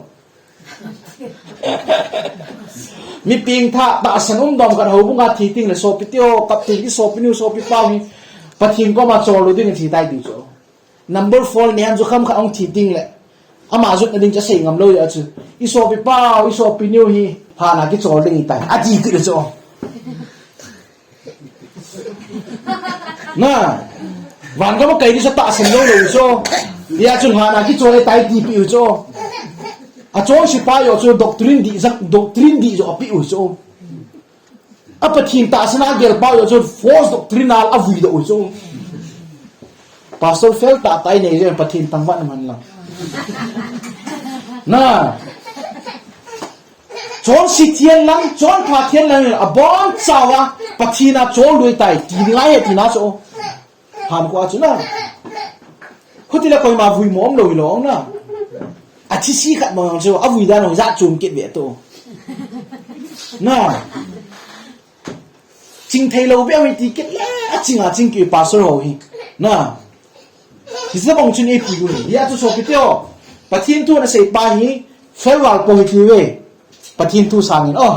Mi pengthah, tahsan umdom khat houbung a thi teng le sopi teu, kap teng le sopi nu, sopi pau hi, Pathen koma chol lou ding ahi tai ti chu. Number four ni han chu kham khat hung thi teng le. Ama jotna ding chu asei ngam lou a chu. I sopi pau, i sopi nu hi, phat a kichol ding ahitai. Ati ti le chu. Na. Van gam a kai ding chu tahsan lou lou chu. Hia chu phat a kichol ahitai ti pi u chu. Achonse pa joh chu doctrine dih jang, doctrine dih joh apeh u chu. A Pathen tahsan a gel pa joh chu false doctrine a avui doh u chu. Pastor fel tah tah inei jeh in Pathen thangvah na man lang. Na. Chonse thei lang, chonpha thei lang, abon chauva Pathen a chol lui tai, ti ngai he tina chu. Han ko a chu na. Khuti le koima vui mo um lou hi lou na. Athi si khat mo chu, avui dan ho jat chom kit ve to. Na. Ching thei lou ve hi ti kit le, aching a ching kit pastor ho hi. Na. Hiche bang chun ipi u hi. Hia chu sopi teu. Pathen thu na sei pa hi, fel val po hi ti ve. Pathen thu sangin, oh.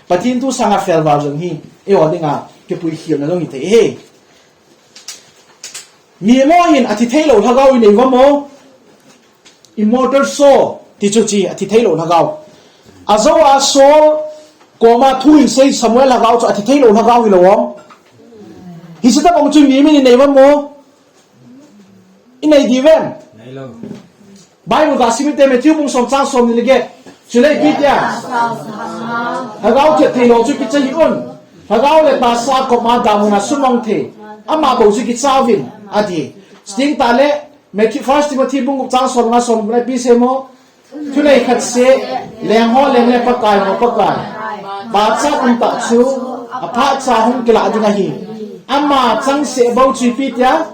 Pathen thu sanga fel val jong hi. Eiho dinga, kipui khel na jong hi thei he. Mihem ho hin athi thei lou lhagao inei uvam o. Immortal soul, ti chu chi, athi thei lou lhagao. Ajou a Saul, koma thu hin sei Samuel lhagao chu athi thei lou lhagao hi lou uvam. Hiche tabang chu mihem in inei uvam o. Inei diu vem. Bible ga sim inte Matthew bung som chang som ni le get. Chule ipi tia. Lhagao thet thei lou chu kicha hih un. Lhagao le tahsa koma damun a sumang thei. Ama bou chu kicha uvin. Ati. Sting ta le Matthew, First Timothy bung gup chang som nga som le ipi sei mo. Thunei khat seh, leng ho leng le Pakai ho Pakai. Pachat um tah chu, aphat cha hung kilah ding ahi. Ama changseh bou chu ipi tia.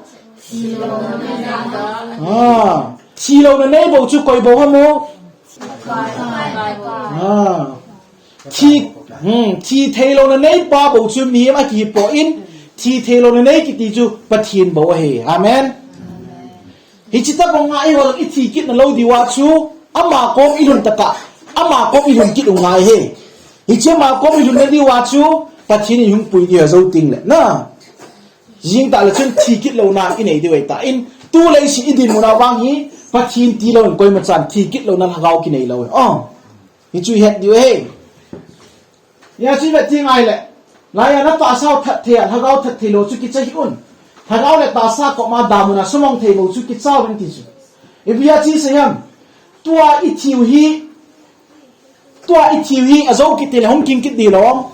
Ah, thi louna nei bou chu koi bou ham o. Ah. Thi, hmm, thi thei louna nei pa bou chu mihem akihi poi, thi thei louna nei kiti chu Pathen bou ahi. Amen. Hiche tabang a eiho lang ithi kit na lou diu a chu, ama kom ilhun tah a, ama kom ilhun kit u ngai e. Hiche ama kom ilhun na diu a chu, Pathen in hung pui diu a jou teng le. Na. Jing tah le chun thi kit louna inei diu ahi tan, tu leiset idinmun a vang hi, Pathen tilou in koima chan thi kit louna lhagao kinei lou. Oh. Hichu ihet diu ahi. Hia chu ivet teng ahile. Laiya na tahsa u that thei a, lhagao that thei lou chu kicha hih un. Lhagao le tahsa koma damun a sumang thei bou chu kicha uvin ti chu. Ipi a chu isei ham. Tua ithi u hi. Tua ithi u hi, ajou kit teng le hung king kit ding lou.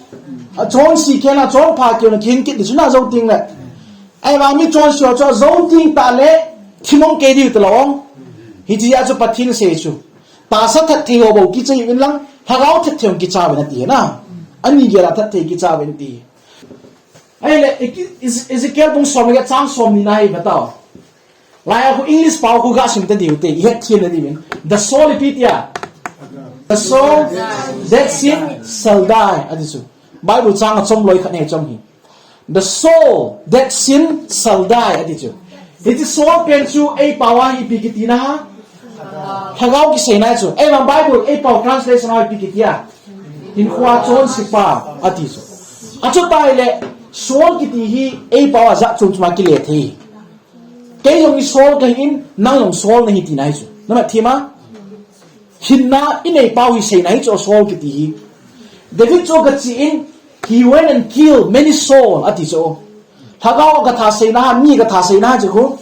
Achonse kei na, chonpha kei na kihing kit ding chu na jou teng le. Ahivang mi chonse ho chu ajou teng tah le, thimong kei diu talou. Hitia chu Pathen sei chu. Tahsa that thei ho bou kicha hih un lang, lhagao that thei hung kicha uvin ati na. Ani gel a that thei kicha uvin ti. Ahile, Eki-, Eze-, Ezekiel bung som le get chang som ni na hi ve tao. Laiya khu English pao khu ga sim ta diu te, ihet thei na diu vin. The soul ipi tia. The soul that sin shall die. Ati chu. Bible chang achom loi khat nei chom hi. The soul that sin shall die, ati chu. Hiche soul pen chu eipao a ipi kiti na ham. Lhagao kiseina chu. Eima Bible eipao translation a ipi kiti a. Hinkhoa chonse pa, ati chu. Achuti le, soul kiti hi eipao a jat chom chom a kile thei. Kei jong hi soul kahi in, nang jong soul nahi tina hi chu. Na mat thei ma? Hinna inei pau hi seina hi chu soul kiti hi. David chu kachi in, he went and killed many soul, ati chu. Lhagao katha seina, mi katha seina chu khu.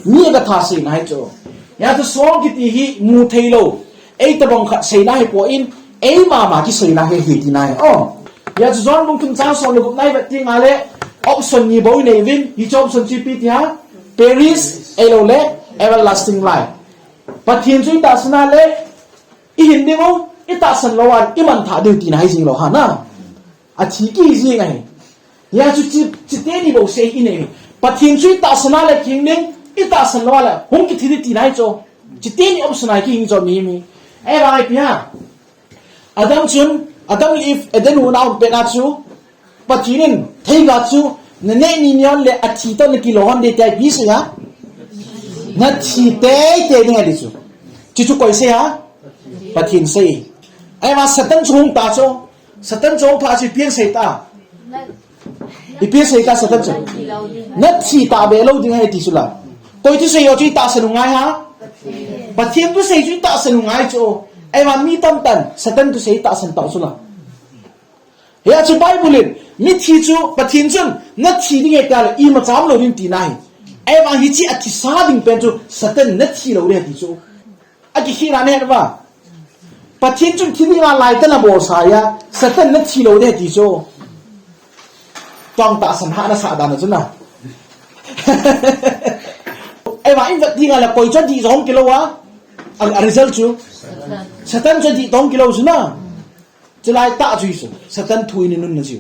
Mi katha seina hi chu. Hia chu soul kiti hi mu thei lou. Ei tabang khat seina hi poi, ei mama kiseina hi hi tina hi. Oh. Hia chu John bung thum chang som le gup na i vet teng le, option ni bou inei uvin, hiche option chu ipi ti ham, perish, ahilou le, everlasting life. Pathen chu itahsan a le, ihin ding u, itahsan lou a, iman thah diu tina hi jing lou ham na. Athi kiji ngai. Hia chu chi, chiteni bou sei inei. Pathen chu itahsan a le kihing ding, itahsan lou a le, hung kithi ding tina hi chu. Chiteni option a kihing chu mi mi. Ahivang ipi ham. Adam chun, Adam le Eve, Eden huna ahung pet na chu, Pathen in, theiga chu, naneh ni neo le athi toh nakilo hon ding tia ipi sei ham. Nathi teitei ding ati chu. Chuchu koi sei ham. Pathen sei. Ahivang Satan chu hung ta chu. Satan chu hung ta chu ipi asei ta. Ipi asei ta Satan chu. Nathi tahbeh lou ding ahi ti chu la. Koi thusei ho chu itahsan u ngai ham. Pathen thusei chu itahsan u ngai chu. Ahivang mi tamtah in Satan thusei itahsan tau chu la. Hia chu Bible in, mithi chu Pathen chun, nathi ding ahi tia le, imacha umlou ding tina hi. Ahivang hiche athisa ding pen chu, Satan nathi lou ding ati chu. Akikhehna nahet uva. Pathen chun thi dinga laitah in abolsa a, Satan in athi lou ding ti chu. Tua tahsan hahna sah dan chu na. Ahivang in vet dinga le koi chu adih jong kilou a, a, a result chu. Satan chu adih jong kilou chu na. Chulai tah chu hi chu. Satan thu in inun na chu.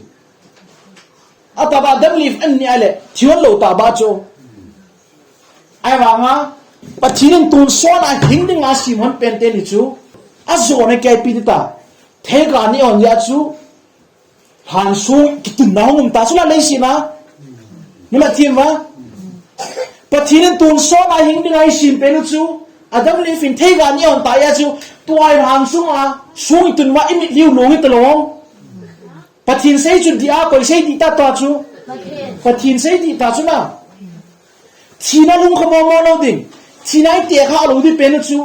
Atahbeh Adam le Eve anni ahile, thi hon lou tahbeh chu. Ahivanga, Pathen in tonsot a hing dinga asem hon pen teni chu, ajona kei ipi ti ta. Theiga aneh hon jeh a chu, lhan sung kitunna hung um ta chu la leiset a. Nima thim va. Pathen in tonsot a hing dinga asem pen u chu, Adam le Eve in theiga aneh hon ta jeh a chu, tua hi lhan sunga, sung itun uva imitlhi u long hita lou. Pathen sei chu dih a, koi sei dih ta tua chu. Pathen sei dih ta chu na. Thina lungkha momo lou ding. Thina ite kha lou ding pen u chu.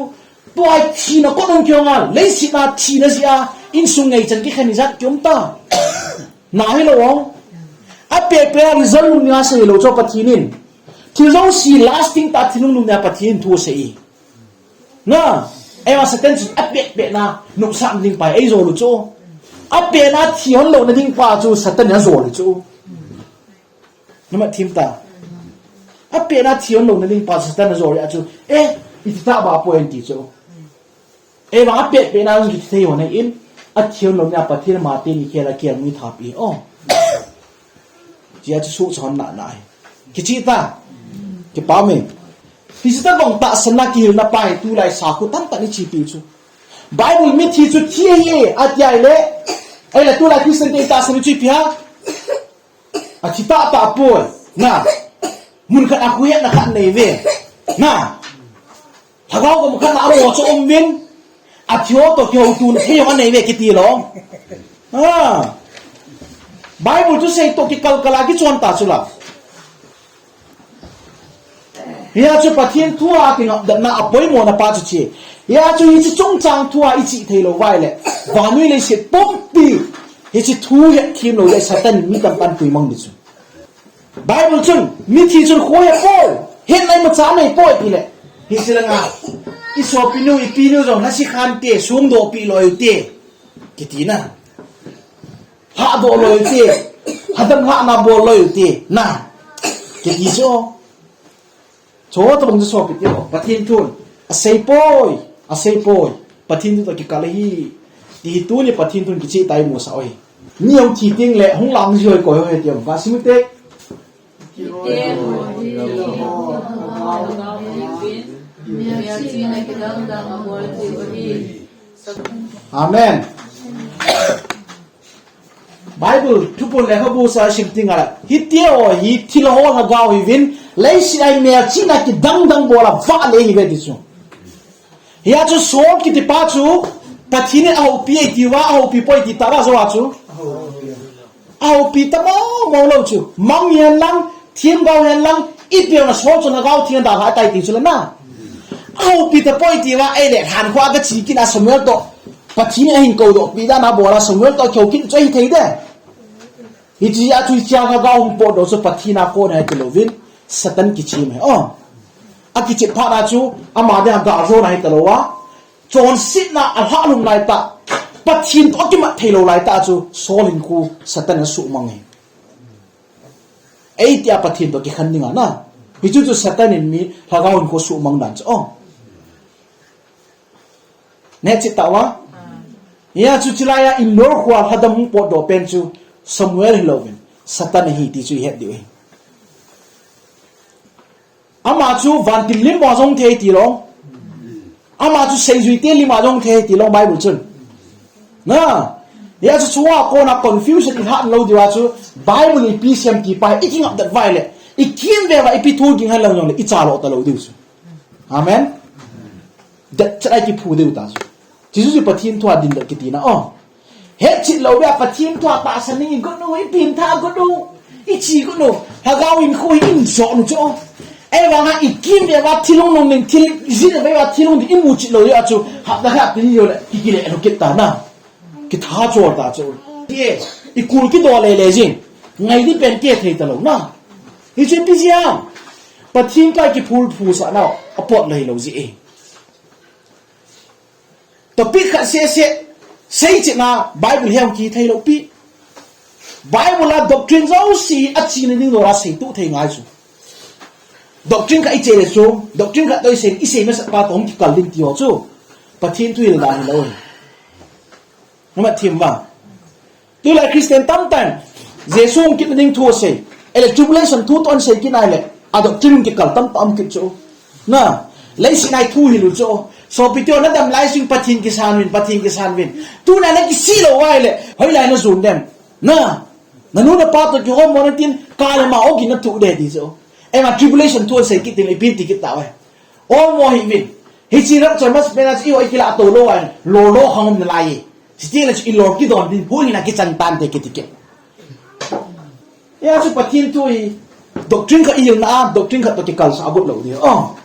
Tua hi thina kot hung kihong a. Leiset a thina jeh a. Insung ngeichan kikhen ijat kium ta. Na hilou ong. Apehpeh a result lungning a sei lou chu Pathen in. Thil jouse lasting tah thil lungning a Pathen thu asei. Na, eima Satan chu apehpeh na, nopsahna ding pa hi eijol u chu. Apehna thi hon louna ding pa chu Satan in ajol u chu. Nima thim ta. Apehna thi hon louna ding pa Satan in ajol u chu. Eh, iti tahbeh poi ti chu. Eima apehpeh na jong kithei hon in, athi hon louna Pathen ama teni khel a kiang mi thap i. Oh. Chia chu suhcha hon na na hi. Kichih ta. Kipa mi. Hiche tobang tahsanna kihilna pa hi tulai sakhu tamtah in ichepi chu. Bible mithi chu thi ahi, ati ahile. Ahile tulai Christian te tahsan ichepi ha. Athi tahtah poi. Na. Mun khat a khohetna khat nei ve. Na. Lhagao gam khat a amo chu um uvin, athi ho toh kihoutona thei jong anei ve kiti lou. Ah. Bible thusei toh kikalkal a kichon ta chu la. Hia chu Pathen thu a kingapdatna apoimona pa chu chi. Hia chu hiche chungchang thu a ichih thei lou uva ahile, vannoi leiset pumpi hiche thu hetthem lou le Satan in mi tamtah in puimang ding chu. Bible chun, mithi chun khohe poi, hetna imacha nei poi tile. Hiche langa, isopinu, ipinu jong lhasikhan te, songdoh peh loi u te. Kiti na. Lhahdoh loi u te. Lhadam lhahna bol loi u te. Na. Kiti chu. Chutobang chu sopi teu, Pathen thun, asei poi, asei poi, Pathen thu toh kikal ahi, ti hi tuni Pathen thun kicheh tah a imusah u ahi. Mi hung thi teng le, hung lang ji hoi koi hoi ti um, ka sim u te. Amen. Bible thuphon lekhabu sa sim teng le, hiti ho hi thilha ho lhagao hiuvin, leiset a hi melchihna kidang dang bol a vahle ahiuve ti chu. Hia chu Saul kiti pa chu, Pathen in ahoupi e ti uva, ahoupi poi ti ta uva jou a chu. Ahoupi ta mong mong lou chu. Mang hen lang, themgao hen lang, ipi jong a Saul chu lhagao theng a dalha tai ti chu le na. Ahoupi tapoi ti uva, ahile, lhan kho a gache kit a Samuel toh. Pathen in ahin koudoh pi dan a bol a Samuel toh kihou kit chu ahi thei de. Hiche a chu hiche a lhagao hung potdoh chu Pathen a kon ahi ti louvin, Satan kichem ahi. Oh. Akichep phat a chu, ama dia galjona ahi talou a. Chonsetna alhahlum lai tah. Pathen toh akimat thei lou lai tah chu, Saul hinkho Satan in asuhmang ahi. Ei tia Pathen toh kikhen dinga na. Hichu chu Satan in mi lhagao hinkho suhmang dan chu. Oh. Neh cheh tauva. Hia chu chulai a Endor khoa lhadam hung potdoh pen chu Samuel hilouvin Satan ahi ti chu ihet diu ahi. Ama chu vantil lim a jong thei ti lou. Ama chu seijui te lim a jong thei ti lou Bible chun. Na. Hia chu chua kona confusion ilhah lou diu a chu Bible ipi sem ti pa ikingapdat uva ahile. Ikimvel uva ipi thu ging hen lang jongle icha lou talou diu chu. Amen. Datchet a ikiphu diu ta chu. Jesu chu Pathen thu a dindoh kiti na o. Hetchet lou beh a Pathen thu a tahsan ding igot u, ipengthah got u, iche got u. Lhagao hinkho hi injot u chu. Ahivanga ikimvel uva thil hung lhung ding, thil jin ve uva thil hung ding imu chet lou jeh a chu. Hapta khat pin jong le kikile lhu kit ta na. Kitha chol ta chu. Ti e, ikul kido lele jing. Ngai ding pen kithei talou na. Hichu ipi jeh a. Pathen thu a kiphulphu sah na. Apot lou hilou jeh e. Topic khat Sese, sei china Bible hiam kithei lou pi. Bible a doctrine jouse a china ding lou a sei tu thei ngai chu. Doctrine khat i che le chu, doctrine khat toh i sei, i sei masat pa toh hung kikal ding ti ho chu. Pathen thu hilna hilou. Numa thim vang. Tulai Christian tamtah in, Jesu hung kit nading thu asei. Ahile tribulation thu toh asei kit nai le, a doctrine kikal tamtah um kit chu. Na, leiset a i thu hilou chu. Sopi teho nadam lai sung Pathen kisan uvin, Pathen kisan uvin. Tuna nakisih lou uva ahile, hoilai najon dem. Na, nanu napa toh kihoumo natin, kale ma ogin nathu de ti chu. Ema tribulation thu asei kit tin, ipi ti kit tauve. Olmo hih uvin. Hiche rapture masapen a chu eiho ikilah tou lou a, lolou khang um nalai e. Chutile chu ilol kidon din, hung in akichan tante kiti kit. Hia chu Pathen thu hi, doctrine khat i hilna a, doctrine khat toh kikalsah agot lou ding. Oh.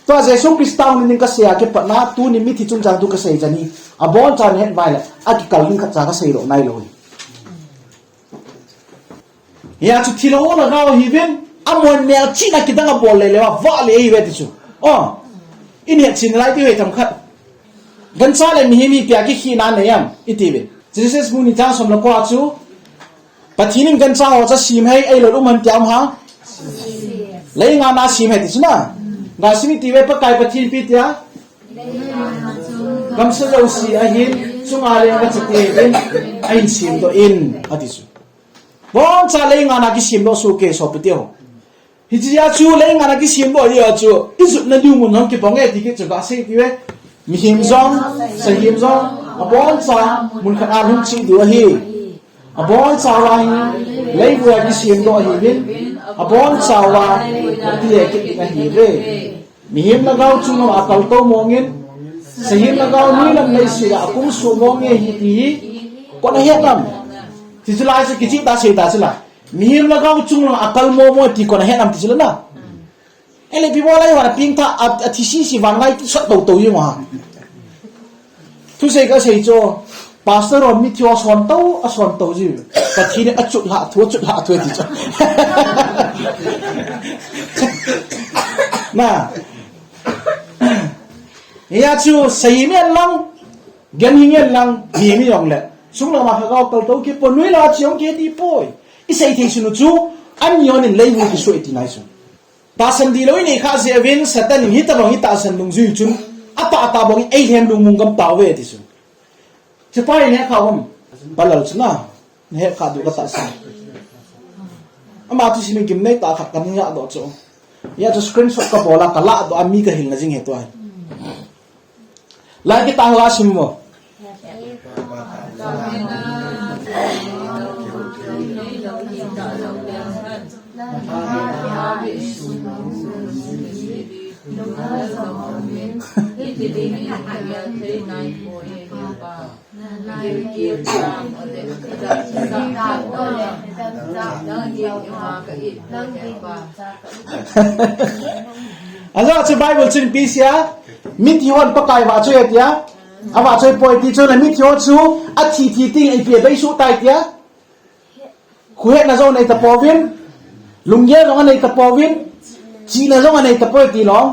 Tua Jesu Christa hung nading kasei a kipatna, tuni mithi chungchang thu kasei chan hi, abonchan het uva ahile, akikal ding khat cha kasei lou nailou hi. Hia chu thilha lhagao hiuvin, amahon melchihna kidang abol le le uva, vah le ahiuve ti chu. Oh, i hetchen lai diu ahi themkhat. Gancha le mihem hi ipi a kikhehna nei ham, i tiuvin. Genesis bung ni chang som le ko a chu, Pathen in gancha ho chu asem hih e, eilou um ham tia um ham. Leingan a asem e ti chu na. Gasim i tiuve Pakai Pathen ipi tia. Gamsa jouse ahin, chunga leng kachate uvin, ahin semdoh in, ati chu. Boncha leingan a kisemdoh soh e sopi teho. Hiche a chu leingan a kisemdoh a chu, i jutna diu mun hung kibang e ti kit chu gasei tiuve. Mihem jong, sahem jong, aboncha mun khat a lhung cheh diu ahi. Aboncha uva hi, leivui a kisemdoh ahiuvin, aboncha uva, ti e kit ding ahiuve. Mihem lhagao chunglang a kaltou mongin, sahem lhagao nuilam leiset a akung soh mong e hi ti hi, koin ahet nam. Ti chu lai chu kicheh tah sei tah chu la. Mihem lhagao chunglang a kal mong mong ti koin ahet nam ti chu la na. Ele pi bo lai wana ping tha a, athi sese van ngai ti sot tou tou jing uva. Thusei kasei chu, Pastor hon mithi ho asontou, asontou jiu. Pathen in achut lhah thu, achut lhah thu ti chu. Na. Hia chu sahem in lang, ganhing in lang, mihem jong le. Chunglang a lhagao kaltou kipon, nuilam a che jong kiti poi. I sei thei sun u chu, amihon in leivui kisoi ti nai chu. Tahsan dihlou i nei khah jeh uvin Satan in hitobang i tahsan dungjui chun, atah tah bang in eilhem lungmong gam tauve ti chu. Chupa in he kha um, Palal chu na, he kha diu ka tahsan. Ama thusim in gimnei tah khat kana ngadoh chu. Hia chu screenshot kabol a, kaladoh a mi kahilna jing ahi tua hi. Lai kitah ho a sim mo. Ajeh chu Bible chun ipi asei a, mithi hon Pakai vahchoi atia, avahchoi poi ti chun mithi ho chu athi thi teng ipi abeisoh tai tia. Khuhetna jong anei tapouvin, lunggel jong anei tapouvin, chihna jong anei tapoi ti lou.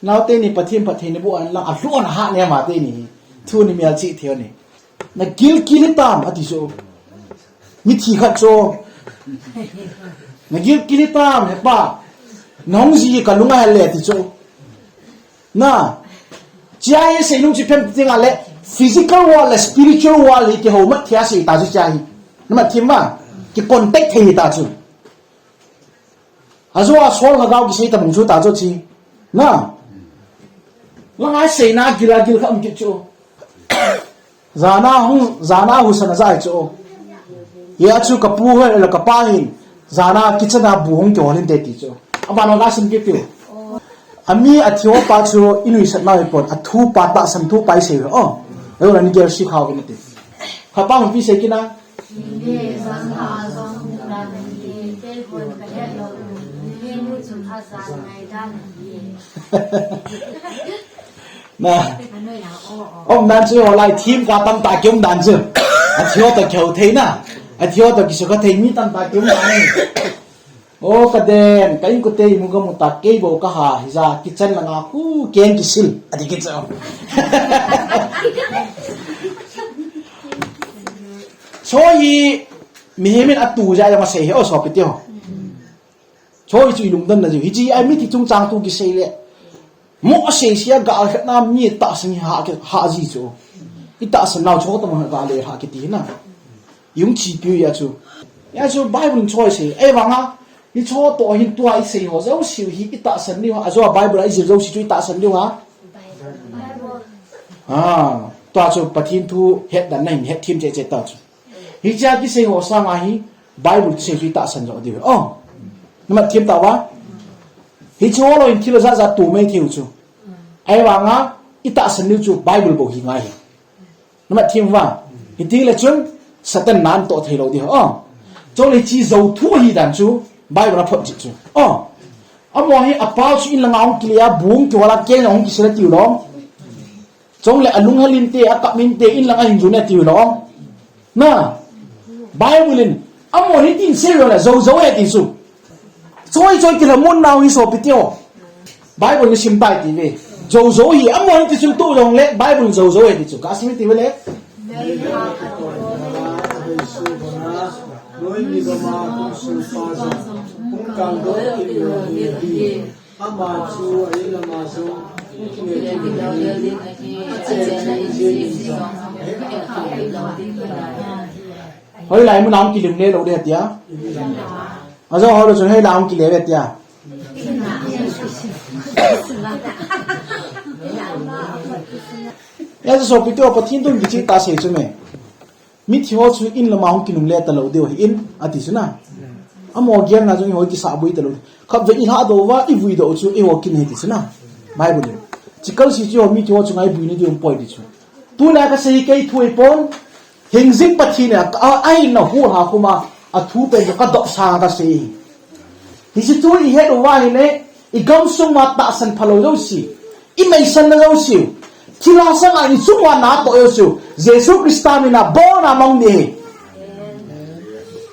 Naote ni Pathen phatthei naboh hen lang, alhu ana hah ne ama teni. Thu ni melchih thei ni. Nagilkel hitam ati chu. Mithi khat chu. Nagilkel hitam hepa. Nahung ji hi kalung ahel le ti chu. Na. Chia hi seinung chi phem ti nga le physical world le spiritual world hi kihoumat thei a sei ta chu chia hi. Namat thim ma. Ki contact thei ta chu. Ajo a sol lhagao kisei tabang chu ta chu chi. Na. Langa seina gil a gil kha um kit chu. Jana hung, jana husa na jai chu. Hia chu kapu hoi la kapa hin. Jana kitchen a bu hung kihol hinte ti chu. Aban la sim kit tiu. Ami athi ho pa chu i nuisat nau hi pon, athu pa tahsan thu pa i sei ve. Oh. Ajo la ni gel si khao kit nati. Khapa hung pi sei kit na. Na. Umdan chu ho lai thim ka tamtah ki umdan chu. Athi ho toh kihou thei na. Athi ho toh kisukha thei mi tamtah ki umdan. O ka den, ka inkote imu ka mu ta, kei bou ka ha, hija kitchen langa khu keng kisil, ati kit chu. Choi hi mihem in atu jeh a jong asei hi, o sopi teho. Choi chu ilungdon na jiu. Hiche a mithi chungchang thu kisei le. Mo asei sia ga khat na mi tahsan hi ha ki ha ji chu. I tahsan nau chu tamo ga le ha kiti na. Jong chi piu ya chu. Ya chu Bible in choi sei. Ahivanga, hiche toh hin tua isei ho jouse hi i tahsan diu ham, ajo Bible a ijil jouse chu i tahsan diu ham. Ah, tua chu Pathen thu het dan na hin het them cheh cheh ta chu. Hiche a kisei ho sanga hi Bible kisei chu i tahsan jo diu. Oh. Na mat them tauva. Hiche ho lou hin thil jat jat tu mai thei u chu. Ahivanga i tahsan diu chu Bible bou hi ngai hi. Na mat them uva. Hiti le chun Satan na atoh thei lou diu. Oh. Chule hiche jou thu hi dan chu Bible a phot jeh chu. Oh. Amaho hi apao chu in langa hung kile a, bu hung kihol a, keng hung kisil a tiu lou. Chule alunghel inte, akap inte, in langa hin jon e tiu lou. Na, Bible in, amaho hitin sei lou le, jou jou e ti chu. Choi choi kilhamon nau hi sopi teho. Bible in sim tai ti ve. Jou jou hi, amaho hiti chu tu jong le, Bible in jou jou e ti chu. Ka sim ti ve le. Noi mi gama kong sulpa jong, hung kang dong in lo ni hi. Ama chu a in lama jong, hung kile ding ahi. A che che jeng in jong, a he kha kha in lo ding ahi. Hoilai mun a hung kilungle lou ding tia. Ajo ho lou chun hoilai hung kile ve tia. Ya chu sopi teho, Pathen thu kicheh tah sei chu me. Mithi ho chu in lama hung kinungle ta lou diu ahin, ati chu na. Amaho gel na chu eiho kisah boi ta lou. Khatvei i lhah doh uva, i vui doh u chu eiho kin ahi ti chu na. Bible in. Chikal si chu mithi ho chu ngai boi na diu um poi ti chu. Tuna ka sei kei thu ahi pon. Hingjing Pathen in a, a, a in na hu ha khuma, a thu pen chu ka dopsang a ka sei. Hiche thu i het uva ahile, i gamsung uva tahsan phalou jouse, i meisanna jouse, thilha sanga i chung uva na atoh jouse, Jesu Christa min a abon a mang ding ahi.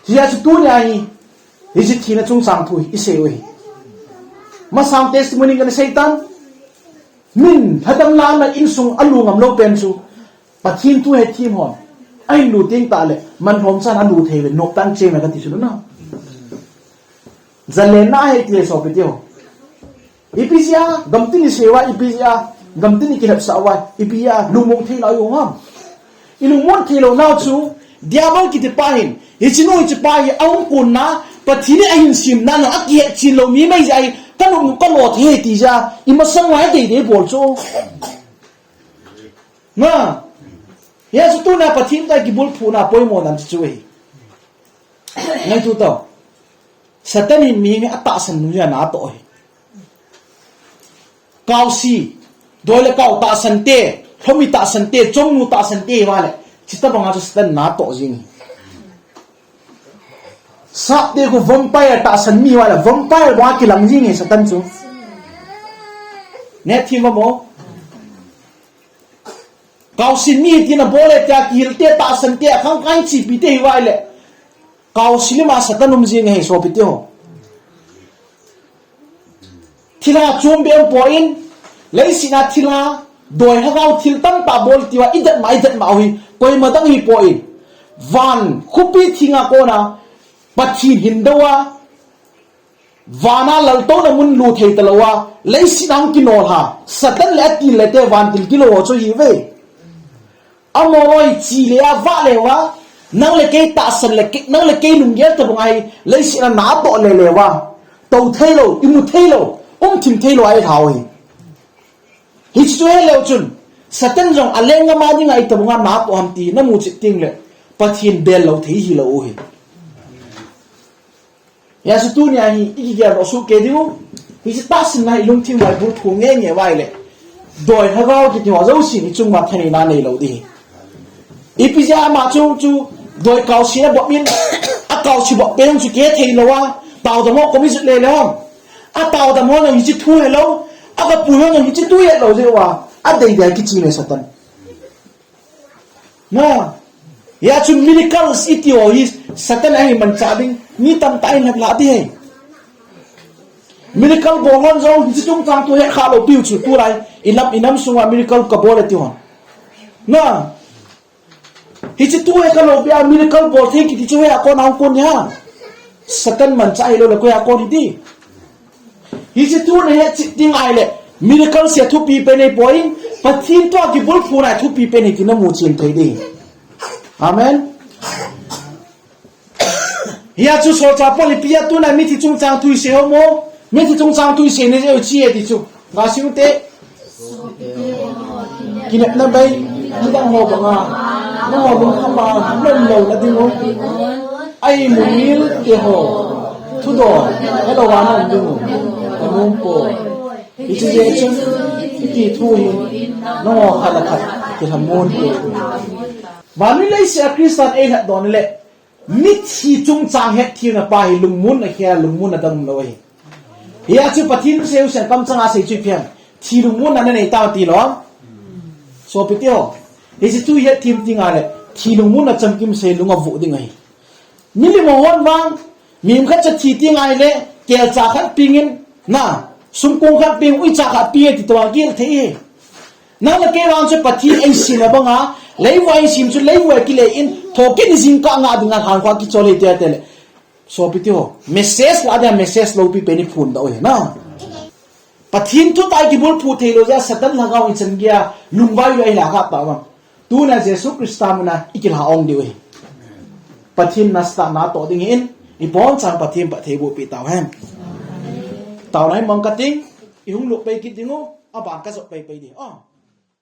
Hijeh chun tunia hi, hiche thina chungchang thu hi i sei u ahi. Masang testimony kana sei tan, min lhadam lana insung a lu ngam lou pen chu, Pathen thu hethem hon, a in lu teng tah le, man lhom chan a lu thei ve, nop tah in che me kati chu na. Jalenna ahi ti sopi teho. Ipi jeh a, gamtin i sei uva, ipi jeh a, gamtin i kilhepsah uva, ipi jeh a, lungmong thei nau i um ham. I lungmong thei lou nau chu, Diabol kiti pa hin, hiche nu hiche pa hi, a hung konna, Pathen in a hin semna nung, a kihet chen lou mi mai jeh ahi, ka nop nung ka lo thei ti jeh a, i masang uva dei dei bol chu. Na, hijeh chun tuna Pathen toh kibulphuna poimo dan chu chu ahi. Ngaito tau. Satan in mi hi atahsan nung jeh a na atoh ahi. Kaosi, doi le kao tahsan te, lhomi tahsan te, chomnu tahsan te, vale. Chuti banga chu Satan na atoh jing ahi. Sapte khu vampire tahsan mi vale, vampire banga kilang jing ahi Satan chu. Neh thim va mo. Kaosin mi tina bol e tia, kihil te, tahsan te, akhang kang chipi te hi vale. Kaosi lima Satan um jing ahi sopi teho. Thilha chom be um poi, leiset a thilha, doi lhagao thil tamtah bol tia, i det ma, i det ma u hi, koima dang hi poi. Van, khopi thinga kona, Pathen hin dou a, vana laltouna mun lut thei talou a, leiset a hung kinol ha, Satan le atil le te vantil kilou ho chu hi ve. Amaho loi chi le a vah le uva, nang le kei tahsan le kei, nang le kei lunggel tabang ahi, leiset a na atoh le le uva. Tou thei lou, imu thei lou, um thim thei lou ahi lhau hi. Hiche chu he leu chun, Satan jong a lenggam a dinga itabang a na atoh ham ti, na mu chet teng le, Pathen bel lou thei hi lou u hi. Hijeh chun tunia hi, i kigel doh soh kei diu. Hiche tahsan na i lungthim uva i bulphu nge nge uva ahile. Doi lhagao kiti ho jousen i chung uva thaneina nei lou ding ahi. Ipi jeh a ama chu, chu doi kaosi a bop in, a kaosi bop pen chu kithei lou a, taodam ho kom i jot le le hon. A taodam ho jong hiche thu he lou, a kapu ho jong hiche thu he lou jeh uva, a dei dei a kichi me Satan. Na, hijeh chun miracles i ti ho hi Satan a hi manchah ding, mi tamtah in hep lah ding ahi. Miracle bol hon jong hiche chungchang thu hetkhah lou piu chu tulai. Inam, inam sunga miracle kabol e ti hon. Na. Hiche thu hetkhah lou pia miracle bol thei kiti chu hoiya kon a hung kon ham? Satan manchah hilou le koiya kon hiti? Hiche thu nahet cheh ding ahile miracle se thupi pen ahipoi. Pathen thu a kibulphu na thupi pen ahi ti namu chen thei ding. Amen. Hia chu solchah Paul in ipi a tuna mithi chungchang thu isei hom o. Mithi chungchang thu isei na jeh u chi e ti chu. Nga siu te. Kinepna bei, nidang ho banga. Nangho lungkham a, nom lou na ding u. Aimumil te ho. Thudol, helou a na um ding u. Ka nom poi. Hiche jeh chun, hiti thu hin, nangho khat le khat, kilhamon poi. Vannoi leiset a Christan eilhat don le, mithi chungchang hetthemna pa hi lungmonna khel a lungmonna dang um lou ahi. Hia chu Pathen thu sei u sen kamchang a sei chu ipi ham? Thi lungmonna nanei tau ti lou. Sopi teho. Hiche thu ihet them teng le, thi lungmonna chamkim sei lung avuh ding ahi. Milim ho hon vang, mihem khat cha thi teng le, kelcha khat peng in, na, sumkong khat peng, uicha khat peng e ti toh a gel thei e. Nang le kei vang chu Pathen eisem na banga, leivui eisem chu leivui a kile in, thokit ni jingkah ngah dinga lhankhuh a kichol e tia tele. Sopi teho, message lah dia message loupi pen iphon doh u ahi na. Pathen thutah a kibulphu thei lou jeh a Satan lhagao in chan geiya lungvai lou ahi lah kha tah vang. Tuna Jesu Christa muna ikilha ong diu ahi. Pathen nasatah natoh ding hin, ibonchauvin Pathen phatthei boh peh tauhen. Taona hi mang kating, ihung lut pai kit ding u, aban kajop pai pai ding. Ah.